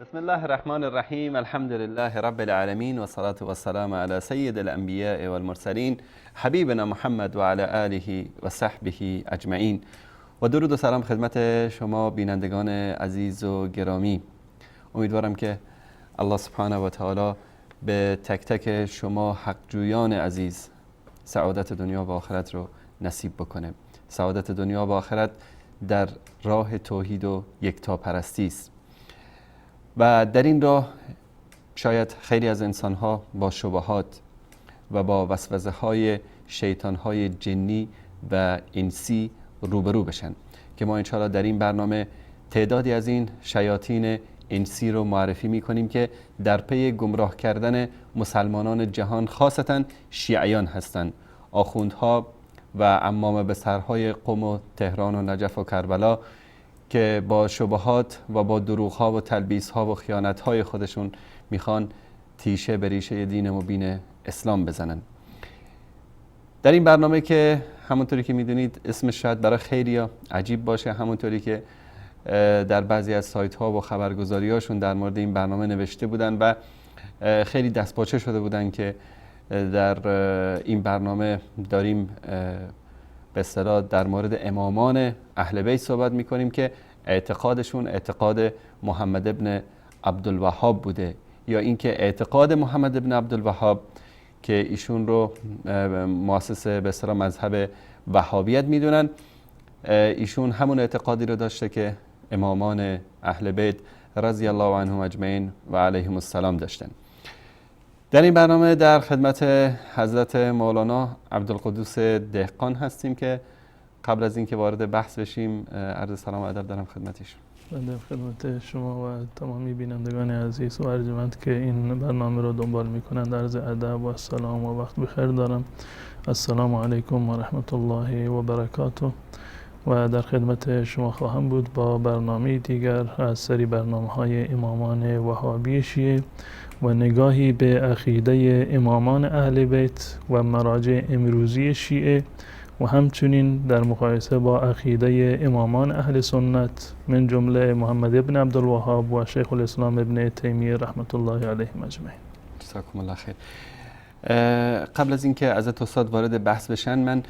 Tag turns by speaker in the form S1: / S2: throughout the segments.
S1: بسم الله الرحمن الرحیم، الحمد لله رب العالمین و صلاة و السلام علی سید الانبیاء والمرسلین حبیبنا محمد و علی آله و صحبه اجمعین. و درود و سلام خدمت شما بینندگان عزیز و گرامی. امیدوارم که الله سبحانه و تعالی به تک تک شما حقجویان عزیز سعادت دنیا و آخرت رو نصیب بکنه. سعادت دنیا و آخرت در راه توحید و یکتاپرستی است و در این راه شاید خیلی از انسانها با شبهات و با وسوسه های شیطان های جنی و انسی روبرو بشن که ما انشاءالله در این برنامه تعدادی از این شیاطین انسی رو معرفی میکنیم که در پی گمراه کردن مسلمانان جهان، خاصتا شیعیان هستند. آخوندها و عمامه به سرهای قم و تهران و نجف و کربلا که با شبهات و با دروغها و تلبیسها و خیانتهای خودشون میخوان تیشه به ریشه دین مبین اسلام بزنن. در این برنامه که همونطوری که میدونید اسمش شاید برای خیلیا عجیب باشه، همونطوری که در بعضی از سایت ها و خبرگزاری هاشون در مورد این برنامه نوشته بودن و خیلی دستپاچه شده بودن که در این برنامه داریم به اصطلاح در مورد امامان اهل بیت صحبت میکنیم که اعتقادشون اعتقاد محمد ابن عبدالوهاب بوده، یا اینکه اعتقاد محمد ابن عبدالوهاب که ایشون رو مؤسس به اصطلاح مذهب وهابیت میدونن، ایشون همون اعتقادی رو داشته که امامان اهل بیت رضی الله عنهم اجمعین و علیهم السلام داشتن. در این برنامه در خدمت حضرت مولانا عبدالقدوس دهقان هستیم که قبل از اینکه وارد بحث بشیم عرض سلام و ادب دارم خدمتشون.
S2: بنده خدمت شما و تمامی بینندگان عزیز و ارجمند که این برنامه را دنبال میکنند عرض ادب و سلام و وقت بخیر دارم. السلام علیکم و رحمت الله و برکاته. و در خدمت شما خواهم بود با برنامه دیگر از سری برنامه های امامان وهابی شیعه و نگاهی به عقیده امامان اهل بیت و مراجع امروزی شیعه و همچنین در مقایسه با عقیده امامان اهل سنت من جمله محمد ابن عبدالوهاب و شیخ الاسلام ابن تیمیه رحمت الله علیهم اجمعین.
S1: جزاکم الله خیر. قبل از اینکه حضرت استاد وارد بحث بشن، من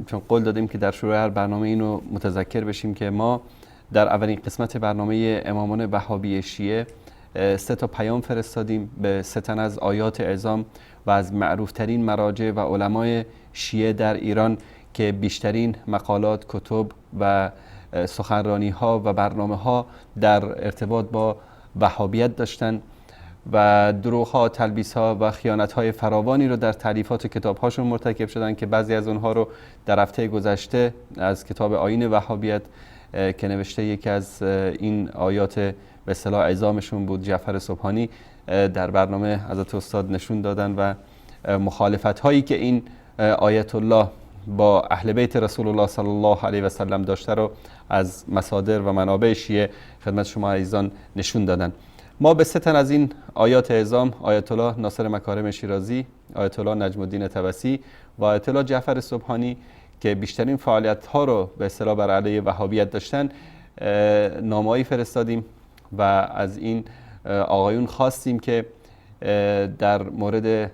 S1: چون قول دادیم که در شروع هر برنامه اینو متذکر بشیم که ما در اولین قسمت برنامه امامان وهابی شیعه سه تا پیام فرستادیم به سه تن از آیات عظام و از معروفترین مراجع و علمای شیعه در ایران که بیشترین مقالات، کتب و سخنرانی ها و برنامه ها در ارتباط با وهابیت داشتن و دروغ ها، تلبیس ها و خیانت های فراوانی رو در تالیفات و کتاب هاشون مرتکب شدن که بعضی از اونها رو در هفته گذشته از کتاب آیین وهابیت که نوشته یکی از این آیات به اصطلاح عظامشون بود، جعفر سبحانی، در برنامه حضرت استاد نشون دادن و مخالفت هایی که این آیت الله با اهل بیت رسول الله صلی الله علیه و سلم داشته رو از مصادر و منابع شیعه خدمت شما عزیزان نشون دادن. ما به سه تن از این آیات عظام، آیت الله ناصر مکارم شیرازی، آیت الله نجم الدین طبسی و آیت الله جعفر سبحانی که بیشترین فعالیت ها رو به اصطلاح بر علیه وهابیت داشتن، نامه‌ای فرستادیم و از این آقایون خواستیم که در مورد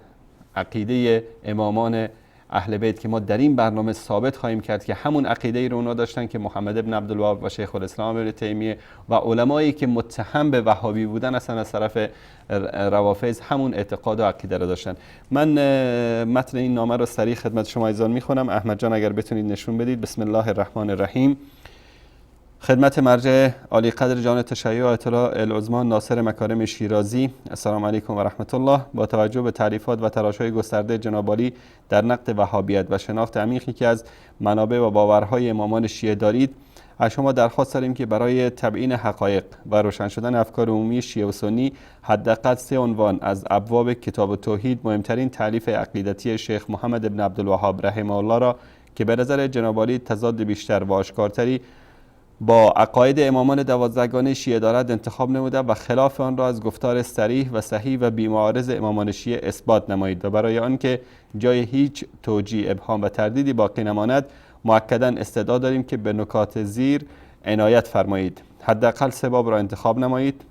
S1: عقیده امامان اهل بیت که ما در این برنامه ثابت خواهیم کرد که همون عقیده ای رو اونا داشتن که محمد ابن عبدالوهاب و شیخ الاسلام ابن تیمیه و علمایی که متهم به وهابی بودن اصلا از طرف روافض همون اعتقاد و عقیده رو داشتن. من متن این نامه رو سریع خدمت شما عزیزان میخونم. احمد جان اگر بتونید نشون بدید. بسم الله الرحمن الرحیم. خدمت مرجع عالی قدر جان تشیع آیت الله العظما ناصر مکارم شیرازی، السلام علیکم و رحمت الله. با توجه به تعریفات و تلاش‌های گسترده جناب عالی در نقد وهابیت و شناخت عمیقی که از منابع و باورهای امامان شیعه دارید، از شما درخواست داریم که برای تبیین حقایق و روشن شدن افکار عمومی شیعه و سنی حداقل 3 عنوان از ابواب کتاب توحید، مهمترین تالیف عقیدتی شیخ محمد ابن عبدالوهاب رحمه الله را که به نظر جناب عالی تضاد بیشتر و آشکارتری با عقاید امامان 12گانه شیعه دارد انتخاب نموده و خلاف آن را از گفتار صریح و صحیح و بی‌معارض امامان شیعه اثبات نمایید و برای آنکه جای هیچ توجیه، ابهام و تردیدی باقی نماند مؤکداً استدعا داریم که به نکات زیر عنایت فرمایید. حداقل 3 باب را انتخاب نمایید.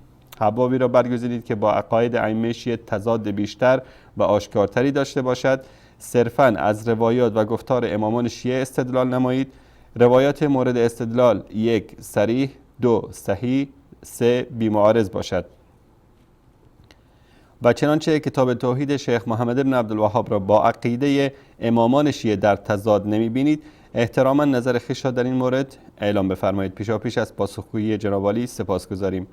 S1: ابوابی را برگزینید که با عقاید ائمه شیعه تضاد بیشتر و آشکارتری داشته باشد. صرفاً از روایات و گفتار امامان شیعه استدلال نمایید. روایات مورد استدلال 1 صریح، 2 صحیح، 3 بی‌معارض باشد. و چنانچه کتاب توحید شیخ محمد بن عبدالوهاب را با عقیده امامان شیعه در تضاد نمی‌بینید، احتراما نظر خویش را در این مورد اعلام بفرمایید. پیشاپیش از پاسخگویی جناب عالی سپاسگزاریم.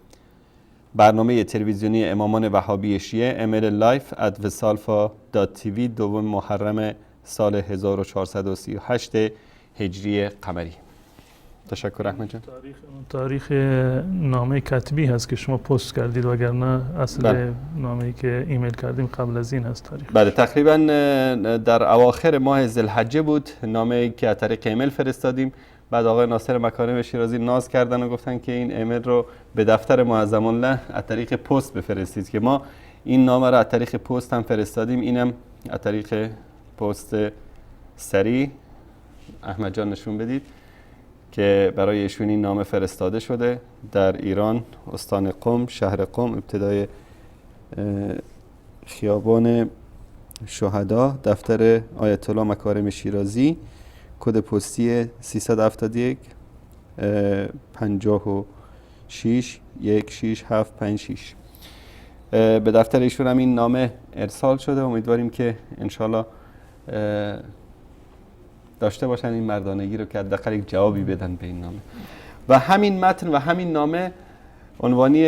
S1: برنامه تلویزیونی امامان وهابی شیعه، ایمیل live@vesalfa.tv، دوم محرم سال 1438 هجری قمری. تشکر احمد جان.
S2: تاریخ نامه کتبی هست که شما پست کردید، وگرنه اصل
S1: بله.
S2: نامه‌ای که ایمیل کردیم قبل از این هست تاریخ.
S1: بله، تقریبا در اواخر ماه ذوالحجه بود نامه‌ای که از طریق ایمیل فرستادیم. بعد آقای ناصر مکارم شیرازی ناز کردن و گفتن که این ایمیل رو به دفتر معظم الله از طریق پست بفرستید، که ما این نامه رو از طریق پست هم فرستادیم. اینم از طریق پست سریع احمد جان نشون بدید که برای ایشون این نامه فرستاده شده در ایران، استان قم، شهر قم، ابتدای خیابان شهدا، دفتر آیت الله مکارم شیرازی، کد پستی 371 56 16756. به دفتر ایشون هم این نامه ارسال شده. امیدواریم که انشالله داشته باشن این مردانگی رو که حداقل یک جوابی بدن به این نامه. و همین متن و همین نامه عنوانی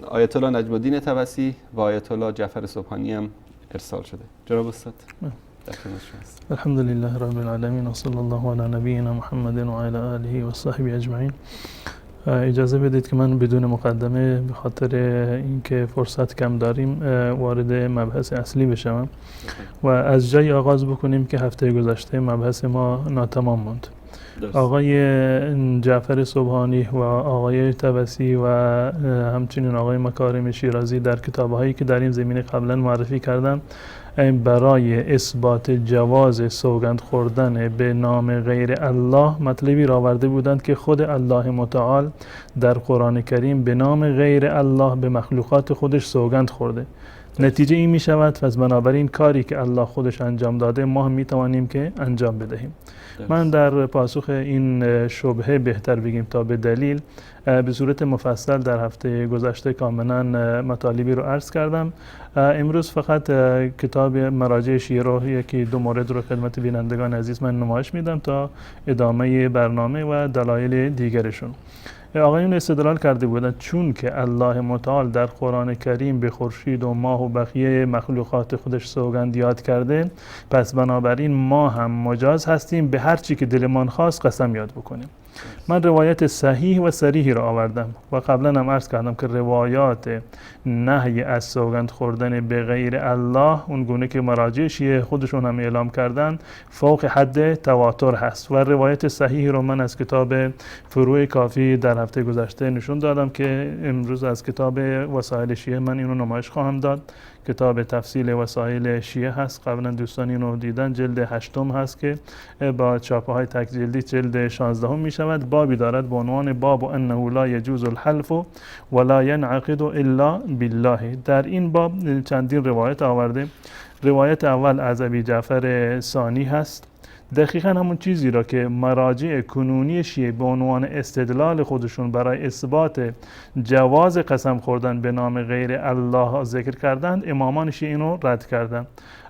S1: آیت الله نجم الدین طبسی و آیت الله جعفر سبحانی هم ارسال شده. جناب استاد در خدمت شما هستم.
S2: الحمد لله رب العالمین و صلی الله علی نبینا محمد و علی آله و صحبه اجمعین. اجازه بدید که من بدون مقدمه به خاطر اینکه فرصت کم داریم وارد مبحث اصلی بشم و از جای آغاز بکنیم که هفته گذشته مبحث ما ناتمام ماند. آقای جعفر سبحانی و آقای طبسی و همچنین آقای مکارم شیرازی در کتاب‌هایی که در این زمینه قبلا معرفی کردن برای اثبات جواز سوگند خوردن به نام غیر الله مطلبی را آورده بودند که خود الله متعال در قرآن کریم به نام غیر الله به مخلوقات خودش سوگند خورده. نتیجه این می شود پس بنابراین کاری که الله خودش انجام داده ما هم می توانیم که انجام بدهیم. من در پاسخ این شبهه بهتر بگیم تا به دلیل به صورت مفصل در هفته گذشته کاملا مطالبی رو عرض کردم. امروز فقط کتاب مراجع شیعه رو یکی دو مورد رو خدمت بینندگان عزیز من نمایش میدم تا ادامه برنامه و دلایل دیگرشون. آقایون استدلال کرده بودند چون که الله متعال در قرآن کریم به خورشید و ماه و بقیه مخلوقات خودش سوگند یاد کرده، پس بنابراین ما هم مجاز هستیم به هر چی که دلمان خواست قسم یاد بکنیم. من روایت صحیح و صریحی را آوردم و قبلا هم عرض کردم که روایات نهی از سوگند خوردن به غیر الله اون گونه که مراجع شیعه خودشون هم اعلام کردن فوق حد تواتر هست و روایت صحیحی رو من از کتاب فروع کافی در هفته گذشته نشون دادم که امروز از کتاب وسایل شیعه من اینو نمایش خواهم داد. کتاب تفصیل وسایل شیعه هست، قبلا دوستان اینو دیدن، جلد 8 هست که با چاپ‌های تک جلدی جلد 16 می شود. بابی دارد به عنوان باب انه لا یجوز الحلف ولا ينعقد الا بالله. در این باب چندین روایت آورده. روایت اول از ابی جعفر ثانی هست، دقیقا همون چیزی را که مراجع کنونی شیعه به عنوان استدلال خودشون برای اثبات جواز قسم خوردن به نام غیر الله ذکر کردند، امامان شیعه اینو رد کردند.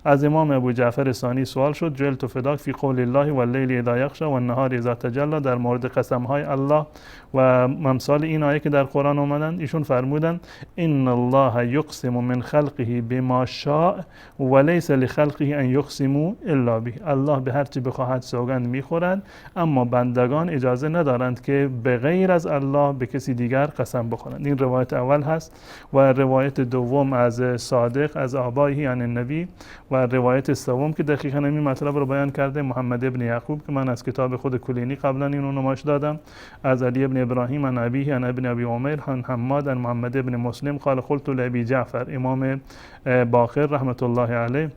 S2: از امام ابو جعفر ثانی سوال شد جلت فداک فی قول الله واللیل اذا یغشی والنهار اذا تجلی، در مورد قسم های الله و امثال این آیه که در قرآن اومدن، ایشون فرمودن ان الله یقسم من خلقه بما شاء وليس لخلقه ان یقسموا الا به. الله به هر چی بخواهد سوگند میخورد، اما بندگان اجازه ندارند که به غیر از الله به کسی دیگر قسم بخورند. این روایت اول هست و روایت دوم از صادق از آبایه یعنی النبی و روایت سوم که دقیقاً همین مطلب رو بیان کرده محمد ابن یعقوب که من از کتاب خود کلینی قبلا اینو نمایش دادم، از علی ابن ابراهیم عن ابیه عن ابن ابی عمر عن حماد عن محمد ابن مسلم قال قلت لابی جعفر، امام باقر رحمت الله علیه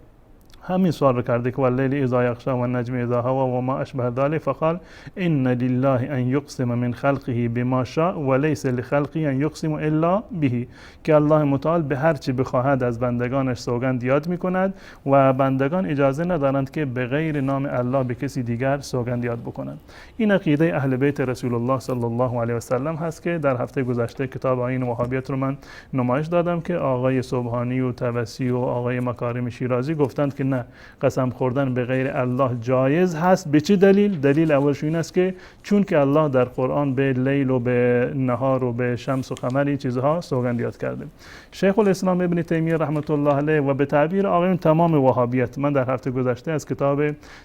S2: همین سوال رو کرده که واللیل اذا یغشی و النجم اذا هوا و ما اشبه ذلك فقال ان لله ان یقسم من خلقه بما شاء و لیس لخلقه ان یقسم الا به، که الله متعال به هر چی بخواهد از بندگانش سوگند یاد میکند و بندگان اجازه ندارند که به غیر نام الله به کسی دیگر سوگند یاد بکنند. این عقیده اهل بیت رسول الله صلی الله علیه و سلم هست که در هفته گذشته کتاب آیین وهابیت رو من نمایش دادم که آقای سبحانی و توسی و آقای مکارم شیرازی گفتند که نه، قسم خوردن به غیر الله جایز هست. به چه دلیل؟ دلیل اولش این است که چون که الله در قرآن به لیل و به نهار و به شمس و قمر این چیزها سوگند یاد کرده. شیخ الاسلام ابن تیمیه رحمت الله علیه و به تعبیر آقایون تمام وهابیت، من در هفته گذشته از کتاب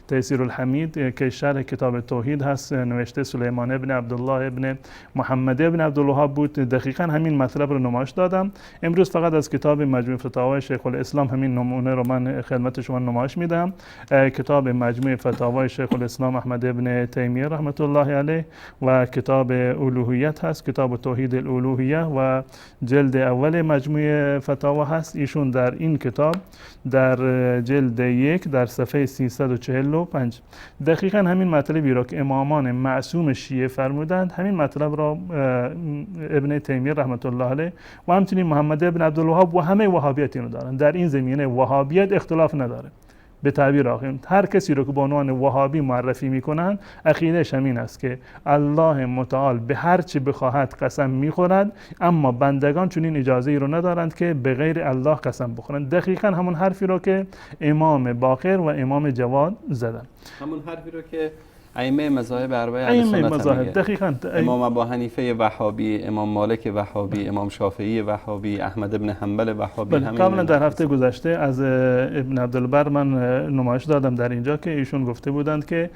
S2: تیسیر الحمید که شرح کتاب توحید هست نوشته سلیمان ابن عبدالله ابن محمد ابن عبدالوهاب بود، دقیقاً همین مطلب رو نمایش دادم. امروز فقط از کتاب مجموع فتاوای شیخ الاسلام همین نمونه رو من خدمت شما نمایش میدم. کتاب مجموع فتاوای شیخ الاسلام احمد ابن تیمیه رحمت الله علیه و کتاب الوهیت هست، کتاب توحید الالوهیه و جلد اول مجموع فتاوا هست. ایشون در این کتاب در جلد 1 در صفحه 345 دقیقاً همین مطلبی را که امامان معصوم شیعه فرمودند، همین مطلب را ابن تیمیه رحمت الله علیه و همچنین محمد ابن عبدالوهاب و همه وهابیت اینو دارند. در این زمینه وهابیت اختلاف نداره. به تعبیر آخر هر کسی رو که به عنوان وهابی معرفی میکنن عقیده‌اش همین است که الله متعال به هر چی بخواهد قسم میخورد، اما بندگان چنین اجازه ای رو ندارند که به غیر الله قسم بخورند. دقیقاً همون حرفی رو که امام باقر و امام جواد زدن،
S1: همون حرفی رو که ائمه مذاهب اربعه اهل سنت
S2: مذاهب، دقیقاً
S1: امام ابو حنیفه وهابی، امام مالک وهابی، امام شافعی وهابی، احمد ابن حنبل وهابی.
S2: قبلا در هفته گذشته از ابن عبدالبر من نمایش دادم در اینجا که ایشون گفته بودند که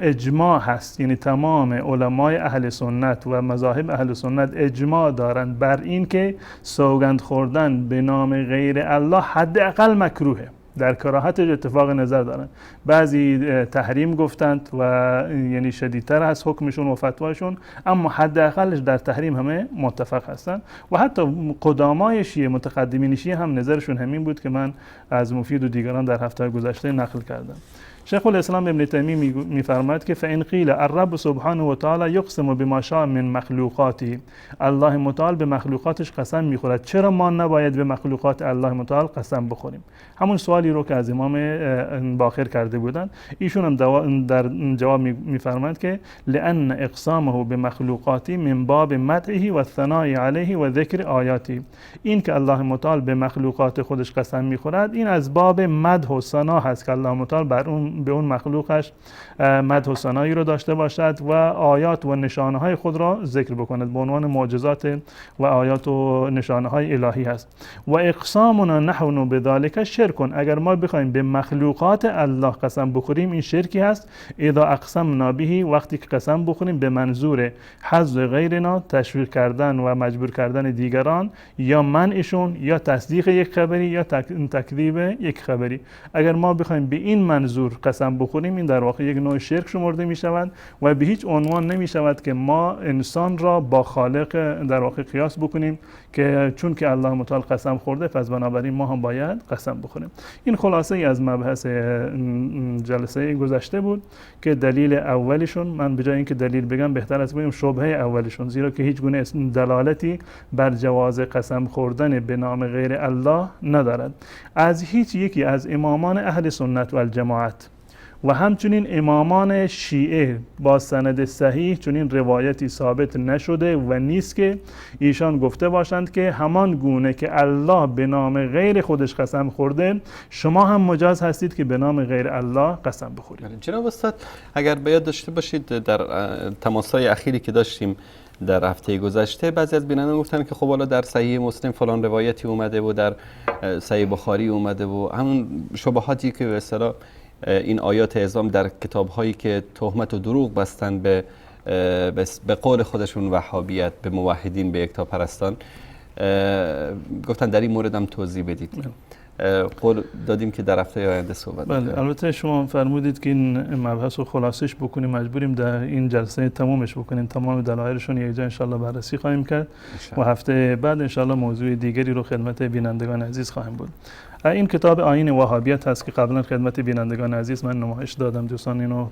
S2: اجماع هست، یعنی تمام علمای اهل سنت و مذاهب اهل سنت اجماع دارند بر این که سوگند خوردن به نام غیر الله حداقل مکروهه. در کراهتش اتفاق نظر دارن. بعضی تحریم گفتند و یعنی شدیدتر از حکمشون و فتواشون، اما حداقلش در تحریم همه متفق هستند و حتی قدامای شیعه، متقدمین شیعه هم نظرشون همین بود که من از مفید و دیگران در هفته گذشته نقل کردم. شیخ الاسلام ابن تیمیه میفرماید که فان قیل الرب سبحانه و تعالی یقسم بما شاء من مخلوقاته، الله متعال به مخلوقاتش قسم میخورد، چرا ما نباید به مخلوقات الله متعال قسم بخوریم؟ همون سوالی رو که از امام باقر کرده بودن، ایشون هم در جواب میفرماید که لان اقسامه بمخلوقاته من باب مدحه و الثناء علیه و ذکر آیاته، این که الله متعال به مخلوقات خودش قسم میخورد این از باب مدح و ثنا هست که الله متعال بر اون به اون مخلوقش مدح و ثنایی رو داشته باشد و آیات و نشانه های خود را ذکر بکند به عنوان معجزات و آیات و نشانه های الهی هست. و اقسامنا نحن بذلک شرک، اگر ما بخوایم به مخلوقات الله قسم بخوریم این شرکی هست. اذا اقسمنا به، وقتی که قسم بخوریم به منظور حظ غیرنا، تشویق کردن و مجبور کردن دیگران، یا منعشون، یا تصدیق یک خبری، یا تکذیب یک خبری، اگر ما بخوایم به این منظور قسم بخوریم این در واقع یک نوع شرک شمرده می شود و به هیچ عنوان نمی شود که ما انسان را با خالق در واقع قیاس بکنیم که چون که الله متعال قسم خورده پس بنابراین ما هم باید قسم بخوریم. این خلاصه ای از مبحث جلسه گذشته بود که دلیل اولشون، من به جای اینکه دلیل بگم بهتر است بگیم شبهه اولشون، زیرا که هیچ گونه دلالتی بر جواز قسم خوردن به نام غیر الله ندارد. از هیچ یکی از امامان اهل سنت و الجماعت و همچنین امامان شیعه با سند صحیح چنین روایتی ثابت نشده و نیست که ایشان گفته باشند که همان گونه که الله به نام غیر خودش قسم خورده شما هم مجاز هستید که به نام غیر الله قسم بخورید.
S1: جناب استاد اگر به یاد داشته باشید در تماس‌های اخیری که داشتیم در هفته گذشته بعضی از بینندگان گفتن که خب حالا در صحیح مسلم فلان روایتی اومده و در صحیح بخاری اومده و همون شبهاتی که به اصطلاح این آیات عظام در کتاب‌هایی که تهمت و دروغ بستن به قول خودشون وهابیت، به موحدین، به یکتاپرستان، گفتن در این مورد هم توضیح بدید. قول دادیم که در هفته آینده صحبت
S2: بله، البته شما فرمودید که این مبحث رو خلاصش بکنیم، مجبوریم در این جلسه تمومش بکنیم، تمام دلایلشون یک جا انشالله بررسی خواهیم کرد و هفته بعد انشالله موضوع دیگری رو خدمت بینندگان عزیز خواهیم بود. این کتاب آیین وهابیت هست که قبلا خدمت بینندگان عزیز من نمایش دادم، دوستان اینو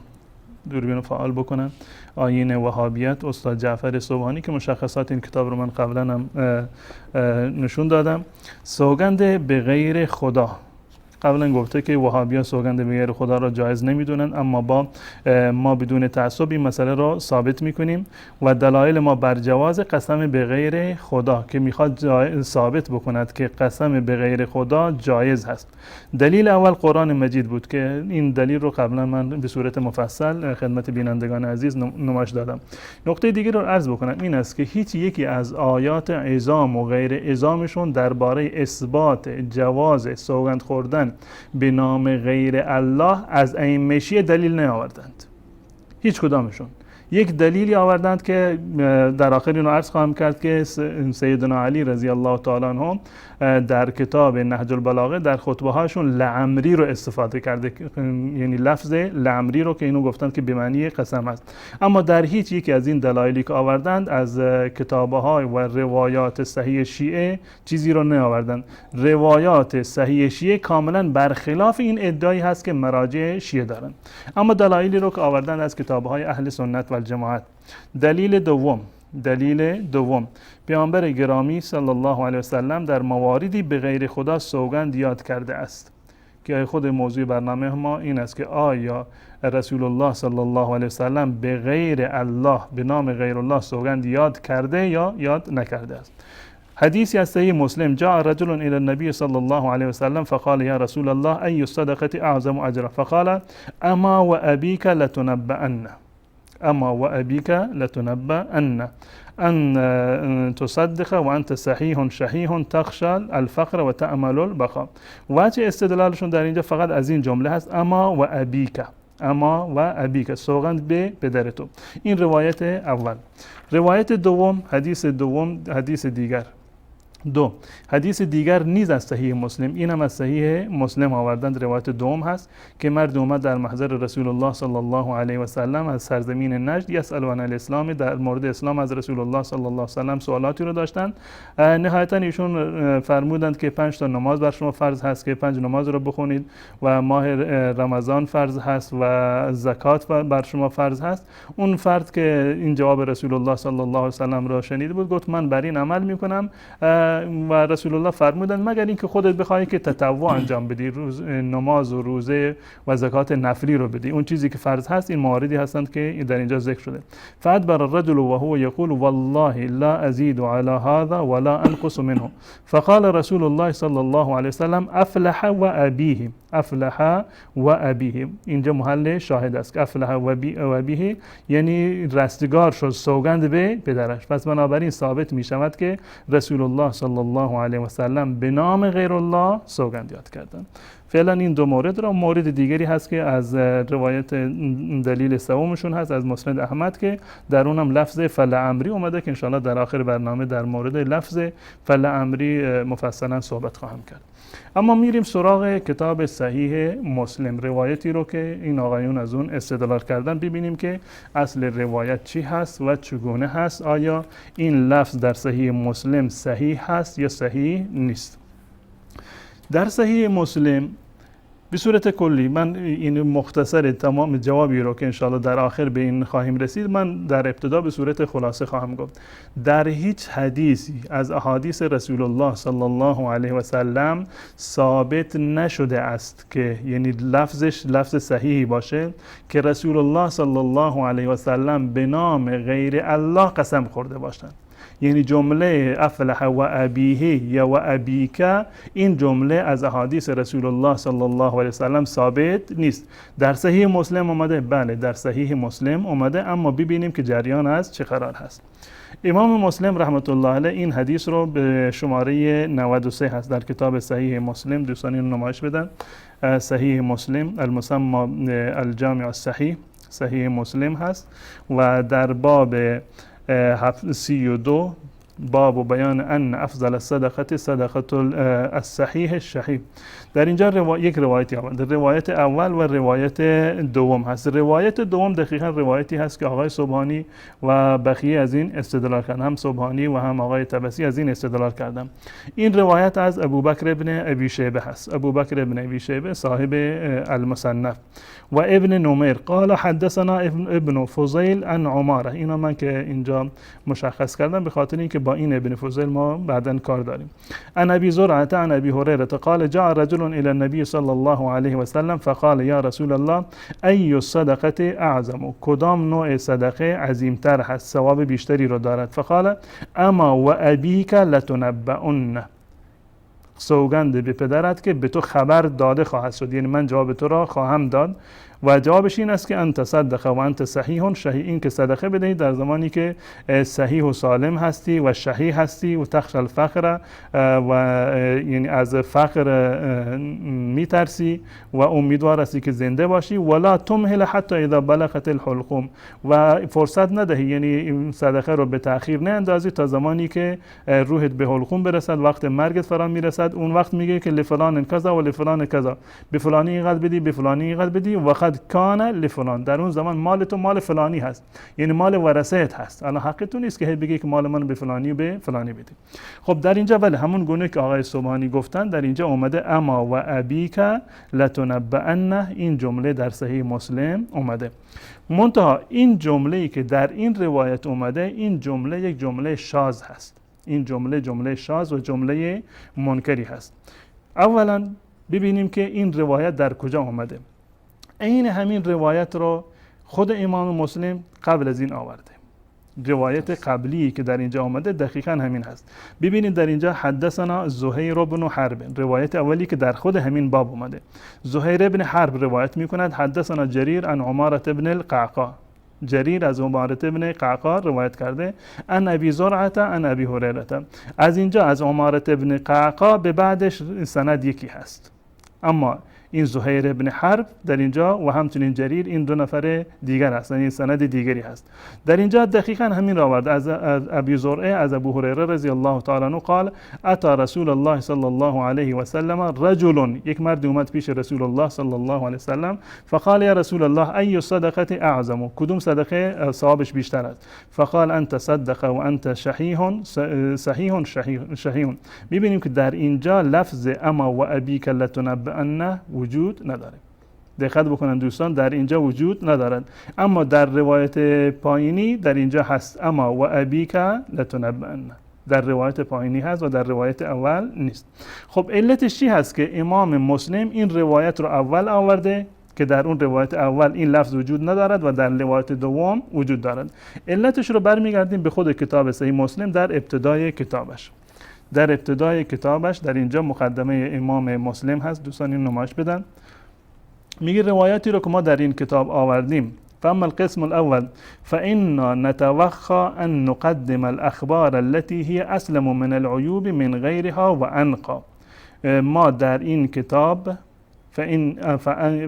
S2: دوربین رو فعال بکنن. آیین وهابیت استاد جعفر سبحانی که مشخصات این کتاب رو من قبلا هم نشون دادم. سوگند به غیر خدا، قبلا گفته که وهابیا سوگند به غیر خدا را جایز نمیدونن، اما با ما بدون تعصب این مسئله را ثابت میکنیم و دلایل ما بر جواز قسم به غیر خدا که میخواد ثابت بکند که قسم به غیر خدا جایز هست. دلیل اول قرآن مجید بود که این دلیل رو قبلا من به صورت مفصل خدمت بینندگان عزیز نمایش دادم. نقطه دیگر رو عرض بکنم این است که هیچ یکی از آیات عظام و غیر عظامشون درباره اثبات جواز سوگند خوردن به نام غیر الله از ائمه شیعه دلیل نیاوردند، هیچ کدامشون. یک دلیلی آوردند که در آخر اینو عرض خواهم کرد که سیدنا علی رضی الله تعالی عنه در کتاب نهج البلاغه در خطبه هاشون لعمری رو استفاده کرده، یعنی لفظ لعمری رو که اینو گفتند که به معنی قسم است. اما در هیچ یکی از این دلایلی که آوردند از کتاب‌ها و روایات صحیح شیعه چیزی رو نیاوردند. روایات صحیح شیعه کاملا برخلاف این ادعایی هست که مراجع شیعه دارند. اما دلایلی رو که آوردند از کتاب‌های اهل سنت و الجماعت. دلیل دوم، پیامبر گرامی صلی الله علیه وسلم در مواردی به غیر خدا سوگند یاد کرده است که خود موضوع برنامه ما این است که آیا رسول الله صلی الله علیه وسلم به غیر الله، به نام غیر الله سوگند یاد کرده یا یاد نکرده است. حدیث از صحیح مسلم: جاء رجل الى النبي صلى الله عليه وسلم فقال يا رسول الله أي الصدقة أعظم أجرا؟ فقال أما وأبيك لتنبأن، أما وأبيك لتنبأن أن تصدق وأنت صحیح شحیح تخشى الفقر وتأمل البقاء. وجه استدلالشون در اینجا فقط از این جمله هست: اما و ابیک، اما و ابیک، سوگند به پدر تو. این روایت اول. روایت دوم، حدیث دوم، حدیث دیگر دو، حدیث دیگر نیز از صحیح مسلم، این هم از صحیح مسلم آوردند. روایت دوم هست که مرد اومد در محضر رسول الله صلی الله علیه و سلم از سرزمین نجد، یسأل عن الاسلام، در مورد اسلام از رسول الله صلی الله علیه و سلم سوالاتی رو داشتند. نهایتا ایشون فرمودند که 5 تا نماز بر شما فرض هست که 5 نماز رو بخونید و ماه رمضان فرض هست و زکات بر شما فرض هست. اون فرد که این جواب رسول الله صلی الله علیه و سلم را شنید بود گفت من بر این عمل میکنم و رسول الله فرمودند مگر اینکه خودت بخوای که تطوع انجام بدی، روز نماز و روزه و زکات نفلی رو بدی. اون چیزی که فرض هست این مواردی هستند که در اینجا ذکر شده. فادبر الرجل وهو يقول والله لا ازيد على هذا ولا انقص منه فقال رسول الله صلى الله عليه وسلم افلح وابيه، افلح وابيه. اینجا محل شاهد است که افلح وابيه یعنی رستگار شد، سوگند به پدرش. پس بنابراین ثابت می شود که رسول الله صلی الله علیه و سلم به نام غیر الله سوگند یاد کردند. فعلا این دو مورد را. مورد دیگری هست که از روایت دلیل سومشون هست از مسند احمد که در اونم لفظ فلعمری اومده که انشاءالله در آخر برنامه در مورد لفظ فلعمری مفصلا صحبت خواهم کرد. اما میریم سراغ کتاب صحیح مسلم، روایتی رو که این آقایون از اون استدلال کردن، ببینیم که اصل روایت چی هست و چگونه هست، آیا این لفظ در صحیح مسلم صحیح هست یا صحیح نیست. در صحیح مسلم به صورت کلی من این مختصر تمام جوابی رو که انشاءالله در آخر به این خواهیم رسید، من در ابتدا به صورت خلاصه خواهم گفت. در هیچ حدیثی از احادیث رسول الله صلی الله علیه و سلم ثابت نشده است که یعنی لفظش لفظ صحیحی باشه که رسول الله صلی الله علیه و سلم به نام غیر الله قسم خورده باشند. یعنی جمله افلح و ابیه یا و ابیک، این جمله از احادیث رسول الله صلی الله علیه وسلم ثابت نیست. در صحیح مسلم اومده، بله در صحیح مسلم اومده، اما ببینیم که جریان از چه قرار هست. امام مسلم رحمت الله علیه این حدیث رو به شماره 93 هست در کتاب صحیح مسلم، دوستان اینو نمایش بدن. صحیح مسلم المسمى الجامع الصحیح، صحیح مسلم هست و در باب 32 باب بیان ان افضل الصدقه صدقه الصحیح الشحیح. در اینجا یک روایتی آورده، روایت اول و روایت دوم هست. روایت دوم دقیقا روایتی هست که آقای سبحانی و بقیه از این استدلال کردن، هم سبحانی و هم آقای طبسی از این استدلال کردن. این روایت از ابوبکر ابن ابی شیبه هست. ابوبکر ابن ابی شیبه صاحب المصنف و ابن نمیر قال حدثنا ابن فضیل عن عماره. اینا من که اینجا مشخص کردم به خاطر اینکه با این ابن فضیل ما بعداً کار داریم. عن ابی زرعه عن ابی هریره قال جاء رجل الى النبي صلى الله عليه وسلم فقال یا رسول الله ای الصدقه اعظم، کدام نوع صدقه عظیمتر هست، ثواب بیشتری رو دارد؟ فقال اما و ابیک لتنبؤن، سوگند به پدرت که به تو خبر داده خواهد شد، یعنی من جواب تو را خواهم داد. و جوابش این است که انت صدقه و انت صحیح شحیح، این که صدقه بدهی در زمانی که صحیح و سالم هستی و شحیح هستی و تخش الفقر و یعنی از فقر میترسی و امیدوار هستی که زنده باشی، ولا تمهل حتی اذا بلغت الحلقوم، و فرصت ندهی، یعنی صدقه رو به تأخیر نندازی تا زمانی که روحت به حلقوم برسد، وقت مرگت فرا میرسد. اون وقت میگه که لفلان کذا و لفلان کذا، به فلانی اینقدر بدی، به فلانی اینقدر بدی، و کان لفلان، در اون زمان مال تو مال فلانی هست، یعنی مال ورثه‌ت هست، الان حق تو نیست که هی بگی که مال من به فلانی و به فلانی بدی. خب در اینجا بله همون گونه که آقای سبحانی گفتن، در اینجا اومده اما و ابیک لتنبئن، این جمله در صحیح مسلم اومده. منتها این جمله‌ای که در این روایت اومده، این جمله یک جمله شاذ هست، این جمله جمله شاذ و جمله منکری هست. اولا ببینیم که این روایت در کجا اومده. عین همین روایت رو خود امام مسلم قبل از این آورده. روایت قبلی که در اینجا آمده دقیقاً همین هست. ببینید در اینجا حدثنا زهیر بن حرب، روایت اولی که در خود همین باب آمده. زهیر بن حرب روایت میکند حدثنا جریر عن عمارة بن القعقاع، جریر از عمارة بن قعقاع روایت کرده، عن ابی زرعه عن ابی هریره. از اینجا از عمارة بن قعقاع به بعدش سند یکی هست، اما این زهیر بن حرب در اینجا و همچنین جریر، این دو نفر دیگر هستند، این سند دیگری هست. در اینجا دقیقاً همین را آورد از ابی زرعه از ابو هریره رضی الله تعالی عنه قال اتی رسول الله صلی الله علیه و سلم رجل، یک مرد اومد پیش رسول الله صلی الله علیه و سلم، فقال یا رسول الله ای صدقه اعظم، کدوم صدقه ثوابش بیشتر است؟ فقال انت صدقه و انت شحیح صحیح شحیح. می‌بینیم که در اینجا لفظ اما و ابیک لتنبئن وجود نداره. دقت بکنن دوستان، در اینجا وجود ندارد، اما در روایت پایینی در اینجا هست، اما و ابیک لتنبئن در روایت پایینی هست و در روایت اول نیست. خب علتش چی هست که امام مسلم این روایت رو اول آورده که در اون روایت اول این لفظ وجود ندارد و در روایت دوم وجود دارد؟ علتش رو برمیگردیم به خود کتاب صحیح مسلم در ابتدای کتابش. در ابتدای کتابش در اینجا مقدمه امام مسلم هست، دوستان این نمایش بدن. میگه روایتی رو که ما در این کتاب آوردیم، فاما القسم الاول فإنا نتوخى ان نقدم الاخبار التي هي اسلم من العیوب من غیرها و انقى. ما در این کتاب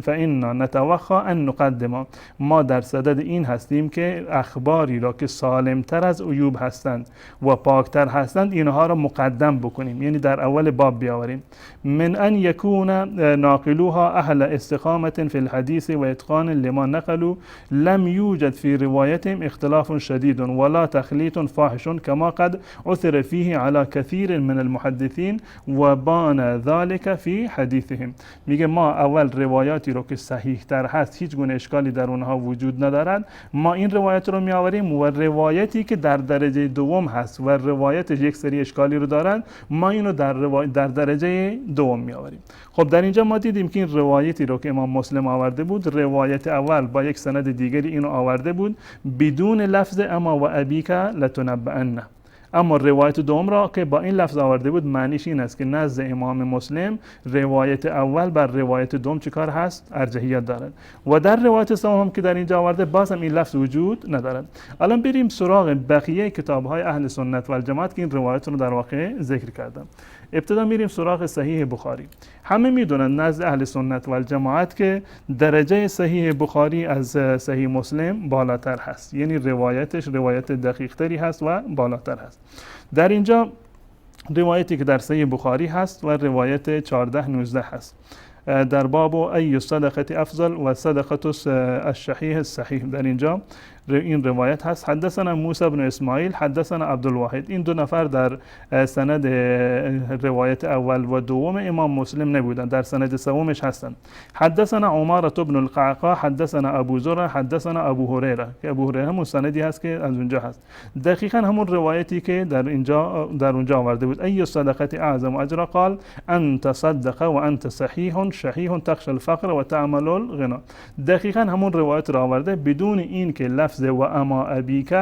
S2: فإنا نتوخى ان نقدم، ما در صدد این هستیم که اخباری را که سالمتر از عیوب هستند و پاکتر هستند اینها را مقدم بکنیم، یعنی در اول باب بیاوریم. من ان یکون ناقلوها اهل استقامت فی الحدیث و اتقان لما نقلوا لم یوجد فی روایتهم اختلاف شدید ولا تخلیط فاحش کما قد عثر فیه على كثیر من المحدثین و بان ذلك فی حدیثهم. میگه ما اول روایاتی رو که صحیح تر هست، هیچ گونه اشکالی در اونها وجود ندارد، ما این روایت رو می آوریم و روایتی که در درجه دوم هست و روایت یک سری اشکالی رو دارند، ما اینو در درجه دوم می آوریم. خب در اینجا ما دیدیم که این روایتی رو که امام مسلم آورده بود، روایت اول با یک سند دیگری اینو آورده بود بدون لفظ اما و ابیک لتنبئن. اما روایت دوم را که با این لفظ آورده بود، معنیش این است که نزد امام مسلم روایت اول بر روایت دوم چیکار هست؟ ارجحیت دارد. و در روایت سوم هم که در اینجا آورده باز هم این لفظ وجود ندارد. الان بریم سراغ بقیه کتاب‌های اهل سنت و الجماعت که این روایت رو در واقع ذکر کردم. ابتدا میریم سراغ صحیح بخاری. همه میدونن نزد اهل سنت و الجماعت که درجه صحیح بخاری از صحیح مسلم بالاتر هست، یعنی روایتش روایت دقیق تری هست و بالاتر هست. هست. در اینجا روایتی که در صحیح بخاری هست و روایت 1419 هست در باب ای صدقه افضل و صدقه الشحیح الصحیح، در اینجا این روایت هست. حدثنا موسی بن اسماعیل حدثنا عبدالواحد، این دو نفر در سند روایت اول و دوم امام مسلم نبودن، در سند سومش هستند. حدثنا عمارة بن القعقاع حدثنا ابو زرعه حدثنا ابو هریره، که ابو هریره همون سندی هست که از اونجا هست، دقیقاً همون روایتی که در اینجا در اونجا آورده بود. ای صدقه اعظم اجرا قال ان تصدق و انت صحیح شحیح تخشى الفقر و تعمل الغنا. دقیقاً همون روایت را آورده بدون این که لفظ و اما ابیک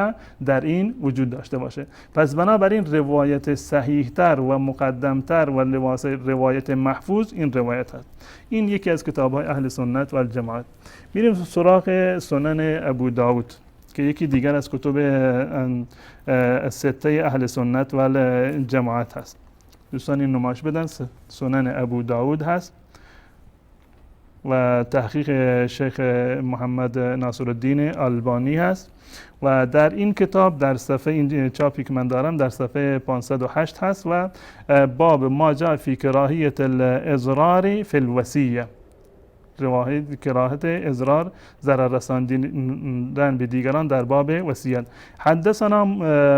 S2: در این وجود داشته باشه. پس بنابراین روایت صحیح تر و مقدمتر و روایت محفوظ این روایت هست. این یکی از کتاب‌های اهل سنت و الجماعت. میریم سراغ سنن ابو داود که یکی دیگر از کتب سته اهل سنت و الجماعت هست. دوستان این نمایش بدن، سنن ابو داود هست و تحقیق شیخ محمد ناصرالدین البانی هست و در این کتاب در صفحه این چاپی که من دارم در صفحه 508 هست و باب ما جاء فی کراهیت الاضرار فی الوصیه، روایت کراهت اضرار ضرر رساندن به دیگران در باب وصیت. حدثنا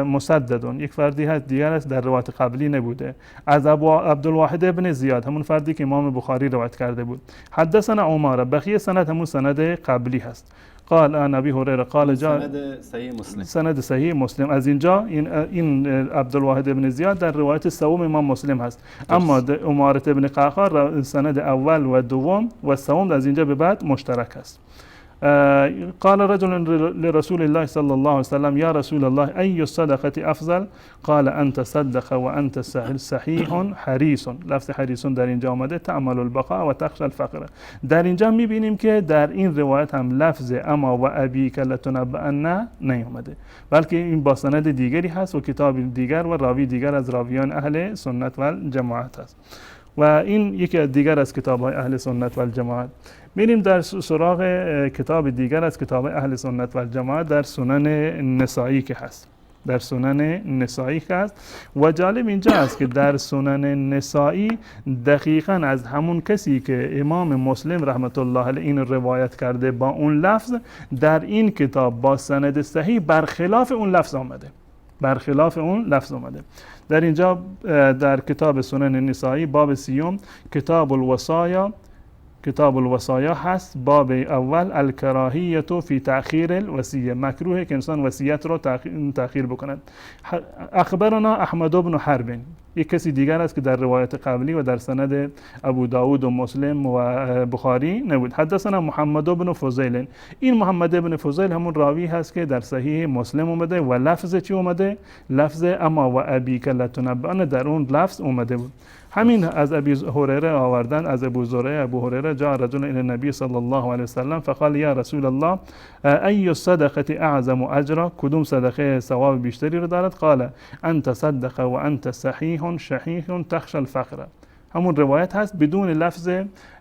S2: مسدد، یک فردی هست دیگر است در روایت قبلی نبوده، از ابو عبدالواحد ابن زیاد، همون فردی که امام بخاری روایت کرده بود. حدثنا عماره، بقیه سند همون سند قبلی هست. قال عن ابي هريره قال جاء،
S1: سند صحیح مسلم،
S2: سند صحیح مسلم. از اینجا این عبدالواحد ابن زیاد در روایت سوم امام مسلم هست. اما عماره ابن قعقاع سند اول و دوم و سوم از اینجا به بعد مشترک است. قال رجل لرسول الله صلى الله عليه وسلم يا رسول الله أي الصدقة أفضل قال أن تصدق وأنت صحيح حريص. لفظ حریص در اینجا آمده، تعمل البقاء و تخشى الفقر. در اینجا میبینیم که در این روایت هم لفظ اما و ابیک لتنبأن نیامده، بلکه این با سند دیگری هست و کتاب دیگر و راوی دیگر از راویان اهل سنت و جماعت هست و این یکی دیگر از کتاب‌های اهل سنت و الجماعت. میریم در سراغ کتاب دیگر از کتاب اهل سنت و الجماعت در سنن نسائی که هست، در سنن نسائی که هست و جالب اینجا است که در سنن نسائی دقیقاً از همون کسی که امام مسلم رحمت الله علیه این روایت کرده با اون لفظ، در این کتاب با سند صحیح برخلاف اون لفظ آمده، برخلاف اون لفظ آمده. در اینجا در کتاب سنن نسائی باب 30 کتاب الوصایا، کتاب الوصایا هست، باب اول الکراهیت فی تأخیر الوصیه، مکروه که انسان وصیت رو تأخیر بکند. اخبرنا احمد بن حرب، یک کسی دیگر است که در روایت قبلی و در سند ابو داود و مسلم و بخاری نبود. حدثنا محمد بن فضیل، این محمد بن فضیل همون راوی هست که در صحیح مسلم اومده و لفظ چی اومده؟ لفظ اما و ابیک لتنبأن در اون لفظ اومده بود. همین از ابی هریره آوردن، از ابو زرعه ابو هریره جاء رجل الى النبی صلی الله علیه وسلم فقال یا رسول الله ای الصدقه اعظم اجرا، کدوم صدقه ثواب بیشتری رو دارد؟ قال ان تصدق و انت صحیح شحیح تخشى الفقر. همون روایت هست بدون لفظ